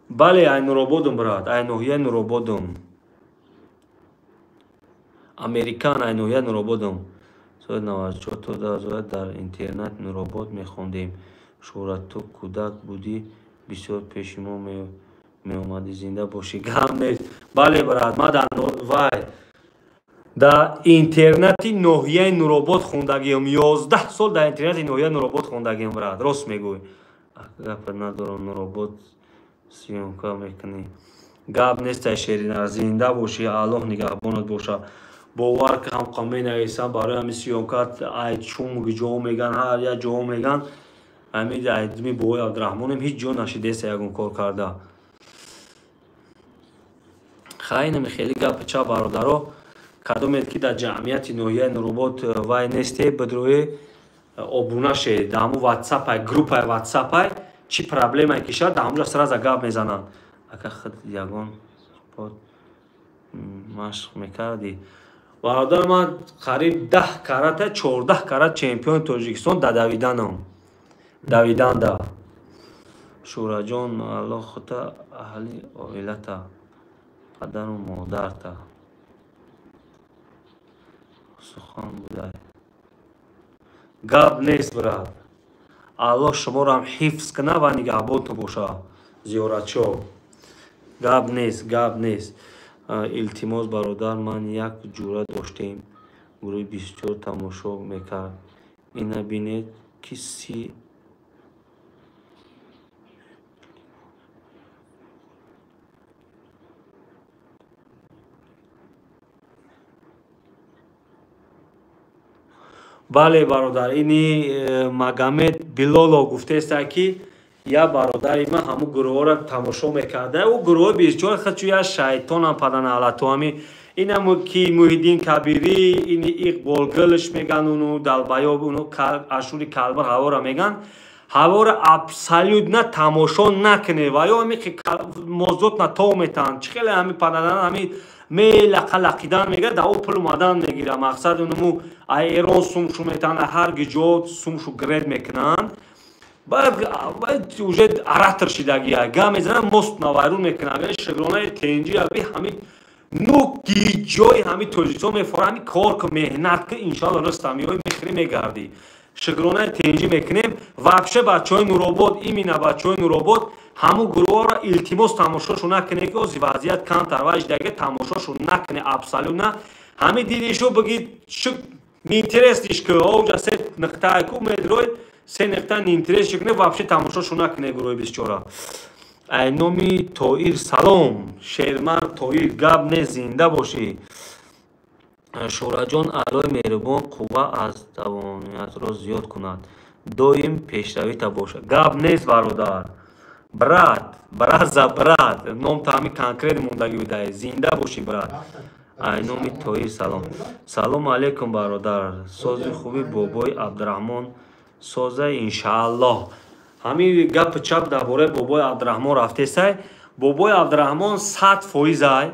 Бале, ай Нурободум брат, ай ноҳияи Нурободум. Американ ай ноҳияи Нурободум. Соли 94 то 2000 дар интернат Нуробод мехондем. Шӯҳрат, ту кӯдак будӣ, бисёр пеши мо меомадӣ, зинда бошӣ. Гап нест. Бале брат, ман дар вай дар интернати ноҳияи Нуробод хондагиам. 11 сол дар интернати ноҳияи Нуробод хондагиам брат. Рост мегӯй. Гап надорам, Нуробод съёмка мекунӣ. Гап нест, ай Шерина, зинда бошӣ, Аллоҳ нигаҳбонат боша. Бовар ки ҳамқа менависам барои ҳами съёмка, ай чум ҷо меган, ҳар як ҷо меган. Ҳами айдми бобои Абдураҳмонем ҳеҷ ҷо нашидеста ягон кор карда. Хай инами хеле гапи ча бародаро, кадомед ки дар ҷамъияти ноҳияи Нуробод вай несте, бидрои обуна ше, дар ҳамун ватсапай, группаи ватсапай, чӣ проблемае ки шавад, дар ҳамунҷо сразу гап мезананд. Ака худ ягон спорт машқ мекардӣ? Бародар, ман қариб 10 карата, 14 карат чемпиони Тоҷикистон дар давиданам. Давиданда. Шӯраҷон, Аллоҳ хута, аҳли оилата, падару модарта. Сухан будай. Гап нест, брат. Аллоҳ шуморо ҳам ҳифз кунад ва нигаҳбонтон бошад, зиёратчо. Гап нест, гап нест. Илтимос, бародар, ман як ҷура доштем, гурӯҳи 24 тамошо мекард. Ина бинед, ки си Бале, бародар, ини Магомед Билолов гуфтааст, ки я бародари ман ҳамун гурӯҳҳоро тамошо мекарда. Ӯ гурӯҳҳои 24 хачу я шайтонам паданалату ҳами инам ки Муҳиддин Кабирӣ, ини Иқболгулш меган, уну Далбаёб, уну Ашури Калбар ҳавора меган. Ҳавора абсолютно тамошо накунед ва ё ҳами мозотна тов метаҳанд. Чӣ хеле ҳами паданала ҳами мелақа лақидан мегирад, да ӯ пул омадан мегирад. Мақсад унуму ай Эрон сумшу метаҳанд, ҳар ҷо сумшу гред мекунанд. Баъд уже оратор шидагия, гап мезанад, мост навайрун мекунад. Шукронаи тенҷи аби ҳами ну гиҷои ҳами Тоҷикистон мефора, ҳами кор ку, меҳнат ку, иншоалло ростам меои, мехӯрӣ, мегардӣ. Шукронаи тенҷӣ мекунем. Вообще бачаҳои Нуробод, именно бачаҳои Нуробод, ҳамун гурӯҳҳоро илтимос тамошошу накунед, ки ози вазъият камтар ваҷ даге тамошошу накунед абсолютно. Ҳами дидишу бигӣ шу неинтересниш ку, оҷа се нуқтае ку медрой, се нуқта неинтересниш кунед, вообще тамошошу накунед гурӯҳи 24. Ай номи Тоир салом, шермард Тоир, гап не, зинда бошӣ. Шӯраҷон, Аллоҳи меҳрубон қувва аз тавониятро зиёд кунад, доим пешравита бошад. Гап нест, бародар. Брат, брат за брат, ном таами конкрет мондагӣ будай. Зинда бошӣ, брат. Ай номи Тоир салом. Салому алейкум, бародар. Сози хуби бобои Абдураҳмон соза иншааллоҳ. Ҳамин гапи чап дар бораи бобои Абдураҳмон рафтесай. Бобои Абдураҳмон 100% ай.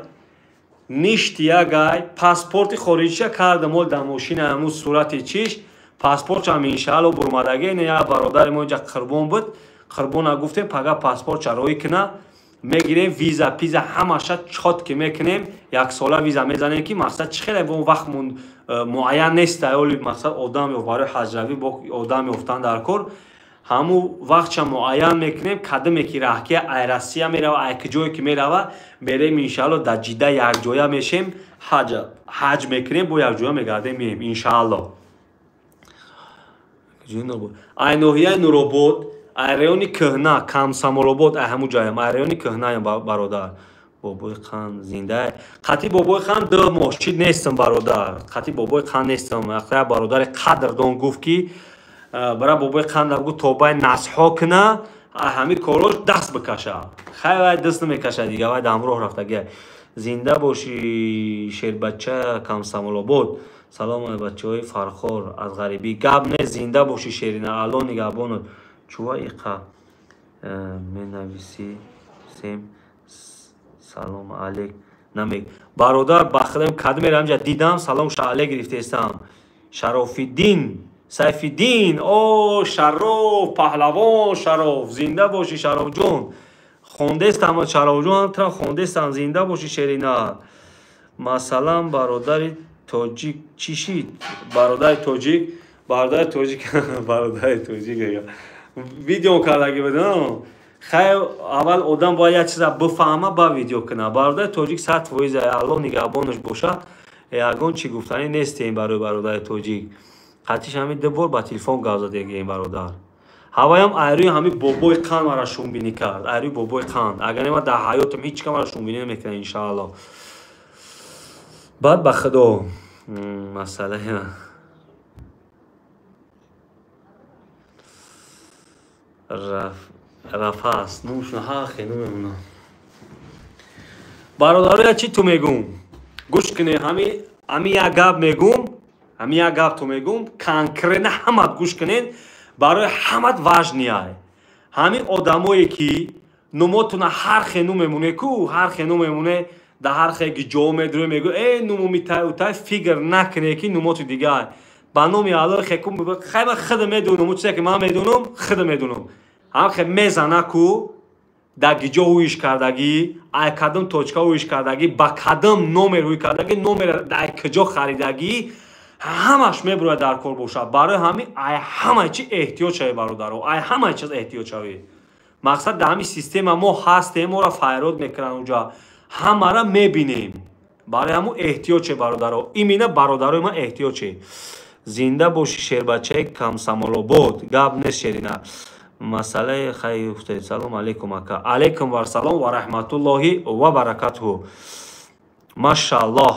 Ништ ягай, паспорти хориҷиша кардам, ол дар мошина ҳамун сурати чиш, паспортшам иншаалло бурмадагӣ. Не, як бародари мо инҷа Қурбон буд. Қурбона гуфтем, пага паспортша роӣ куна, мегирем виза, пиза ҳамаша чот ки мекунем, яксола виза мезанем, ки мақсад чӣ хеле бо вақт муайян нест, оли мақсад одам ё барои ҳаҷравӣ бо одам ёфтан дар кор. Ҳамун вақтша муайян мекунем, кадаме ки раҳкия ай Россия мерава, ай куҷое ки мерава, мерем иншаалло дар Ҷидда якҷоя мешем, ҳаҷ мекунем, бо якҷоя мегардем, меем иншаалло. Ай ноҳияи Нуробод, ай райони Кӯҳна, Камсамолобод, ай ҳамун ҷоям, ай райони Кӯҳнаям, бародар. Бобои Қан зинда. Қатъи бобои Қан 2 моҳ шид нестам, бародар. Қатъи бобои Қан нестам. Як бародари қадрдон гуфт, ки бара бобои Қан гуфт тобаи насҳо куна, ҳами корҳош даст бикаша. Хай вай даст намекаша дига, вай ҳамроҳ рафтагия. Зинда бошӣ, шербача Камсамолобод. Салом ай бачаҳои Фархор аз ғарибӣ. Гап нест, зинда бошӣ, Шерина, Аллоҳ нигаҳбонат. Чува иқа менависӣ сем салом алейк намег. Бародар, ба худам кадом мерам ҷа дидам, салом ша алейк гирифтестам. Шарофиддин, Сайфиддин, о Шароф, паҳлавон Шароф, зинда бошӣ Шарофҷон. Хондестам Шарофҷон, тра хондестам, зинда бошӣ Шерина. Масалан, бародари тоҷик чӣ шид? Бародари тоҷик, бародари тоҷик, бародари тоҷик видео кардагӣ будам. Хай, аввал одам бояд як чиза бифаҳма, ба видео кунад. Бародари тоҷик 100%, Аллоҳ нигаҳбонаш бошад. Ягон чӣ гуфтанӣ нестем барои бародари тоҷик. Қатиш ҳамин 2 бор ба телефон гап задагием бародар. Ҳаваям айрӯи ҳамин бобои Қан мара шумбинӣ кард. Айрӯи бобои Қан. Агар не, ман дар ҳаётам ҳеҷ кам мара шумбинӣ намекунад иншааллоҳ. Баъд ба Худо масъалаи рафа аст. Номшон ҳақе намемонам. Бародаро, як чӣ ту мегум? Гӯш кунед, ҳами як гап мегум, ҳами як гап ту мегум, конкретно ҳамат гӯш кунед, барои ҳамат важнияй. Ҳамин одамое ки нумотуна ҳар хе ну мемоне ку, ҳар хе ну мемоне, дар ҳар хе ки ҷо медурӣ мегӯ, э нумоми тай утай, фикр накунед ки нумоти дигар. Ба номи Аллоҳ хе ку, хай ман худам медонам, чизе ки ман медонам, худам медонам. Ҳам хе мезана ку дар гиҷо ҳуиш кардагӣ, ай кадом точка ҳуиш кардагӣ, ба кадом номер ҳуй кардагӣ, номер ай куҷо харидагӣ, ҳамаш мебурояд дар кор бошад. Барои ҳамин ай ҳамаи чи эҳтиёт шавӣ, бародаро, ай ҳамаи чиз эҳтиёт шавӣ. Мақсад дар ҳамин система мо ҳастем, моро файрод мекунанд уҷа, ҳамаро мебинем. Барои ҳамун эҳтиёт ше, бародаро, имина бародарои ман эҳтиёт ше. Зинда боши шербачаи Комсомолобод, гап нест шерина. Масъалаи хай гуфтед. Салом алейкум ака. Алейкум вассалом ва раҳматуллоҳи ва баракатуҳу. Машааллоҳ.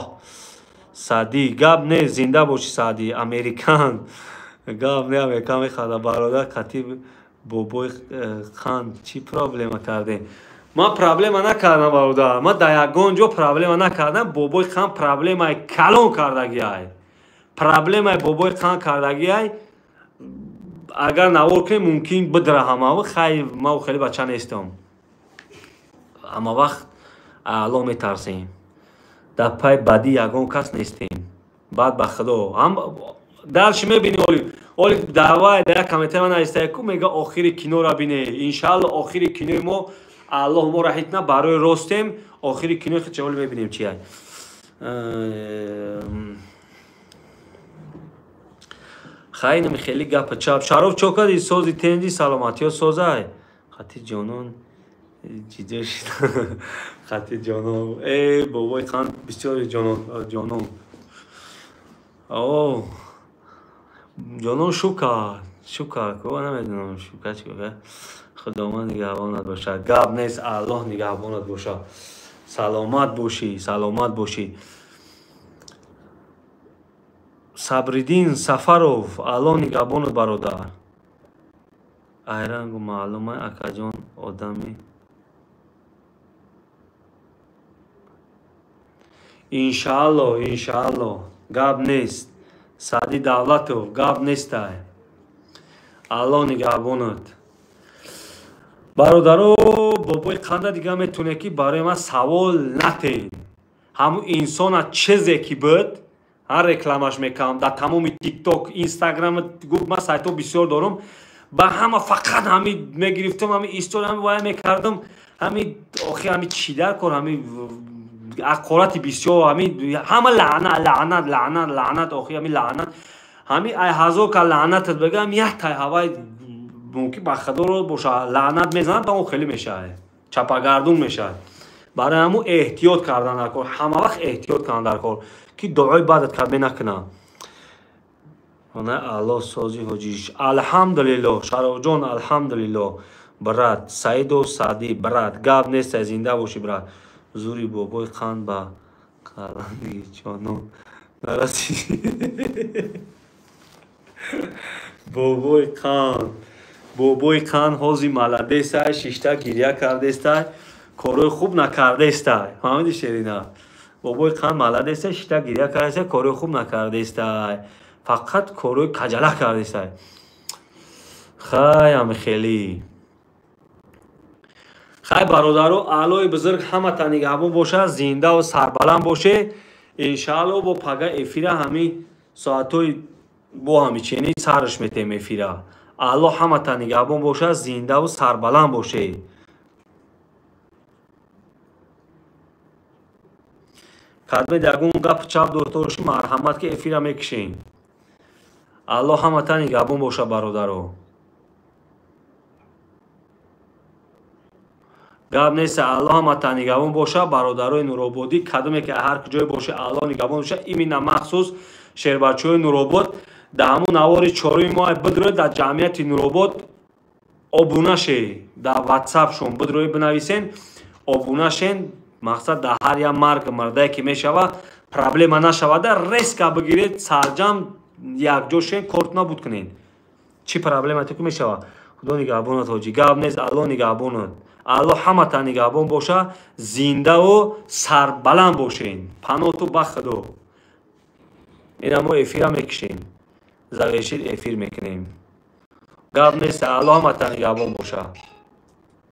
Саъдӣ, гап нест, зинда боши Саъдӣ. Американ, гап не, американ механда. Бародар қатиб бобои қанд чӣ проблема кардем? Ман проблема накардам, бародар, ман дар ягон ҷо проблема накардам. Бобои қанд проблемаи калон кардагиай, проблемаи бобои қанд кардагиай. Агар навор кунем, мумкин бидра ҳама. Хай, ман хеле бача нестам, ҳама вақт аъло метарсем, дар пай бадӣ ягон кас нестем. Баъд ба худо ҳам дарши мебини. Оли оли давай дар як комментар ман нависта ку мега охири киноро бине. Иншаалло охири кинои мо Аллоҳ моро ҳитна барои ростем. Охири кинои худша оли мебинем чи ай. Хайнам хеле гапа чап. Шароф чо кади сози тенҷи саломатиё созай. Хати ҷонон ҷидо шид. Хати ҷонон. Э бобои қанд бисёри ҷонон ҷонон. О ҷонон шука шука ко намедонам шука чӣ гуфт. Худованд нигаҳбонат бошад. Гап нест, Аллоҳ нигаҳбонат бошад. Саломат бошӣ, саломат бошӣ. Сабриддин Сафаров, Аллоҳ нигаҳбонат бародар. Айрангу маълума акаҷон одами. Иншаалло, иншаалло, гап нест. Саъди Давлатов, гап нестай. Аллоҳ нигаҳбонат. Бародаро, бобои қанда дига метоне ки барои ман савол натен. Ҳамун инсона чизе ки буд, ҳар рекламаш мекардам дар тамоми тикток, инстаграм, гуфт ман сайтҳо бисёр дорам, ба ҳама фақат ҳами мегирифтам, ҳами история ҳами вай мекардам, ҳами охи ҳами чӣ дар кор, ҳами ақорати бисёр, ҳами ҳама лаънат, лаънат, лаънат, лаънат, охи ҳами лаънат, ҳами ай ҳазор ка лаънатат бигам, як тай ҳавай мумкин ба худоро боша лаънат мезанад, ба он хеле мешавад, чапагардун мешавад. Барои ҳамун эҳтиёт кардан дар кор, ҳама вақт эҳтиёт кардан дар кор, ки дуои бадат кард менакунад. Она Аллоҳ сози ҳоҷиш. Алҳамдулиллоҳ, Шарофҷон, алҳамдулиллоҳ. Брат, Саидов Саъдӣ, брат, гап нест, зинда бошӣ, брат. Зури бобои қанд ба қаланди ҷонон нарасид. Бобои қанд, бобои қанд ҳози маладестай, шишта гиря кардестай, корҳои хуб накардестай. Фаҳмиди Шерина? Бобои қанд маладестай, шишта гиря кардестай, корҳои хуб накардестай. Фақат корҳои каҷала кардестай. Хай ҳами хеле. Хай бародаро, Аллоҳи бузург ҳаматан нигаҳбон бошад, зиндаву сарбаланд боше. Иншаалло бо пага эфира ҳами соатҳои бо ҳами чени сарш метем эфира. Аллоҳ ҳаматан нигаҳбон бошад, зиндаву сарбаланд боше. Кадмед ягон гап чап дошта бошӣ, марҳамат ки эфира мекушем. Аллоҳ ҳаматан нигаҳбон бошад, бародаро. Гап нест, Аллоҳ ҳаматан нигаҳбон бошад, бародарои Нурободӣ, кадоме ки ҳар куҷое боше, Аллоҳ нигаҳбон бошад. Имина махсус шербачаҳои Нуробод дар ҳамун навори чоруми моҳ бидроед дар ҷамъияти Нуробод обуна ше, дар ватсапшон бидроед бинависен, обуна шен. Мақсад дар ҳар як марг мардае ки мешавад, проблема нашавада, резка бигиред, сарҷам якҷо шен, кортона буд кунед. Чӣ проблема ки мешавад? Худо нигаҳбонат ҳоҷӣ. Гап нест, Аллоҳ нигаҳбонат. Аллоҳ ҳаматан нигаҳбон боша, зиндаву сарбаланд бошен. Паноҳту ба Худо. Ина мо эфира мекушем. Завершид эфир мекунем. Гап нест, Аллоҳ ҳаматан нигаҳбон боша.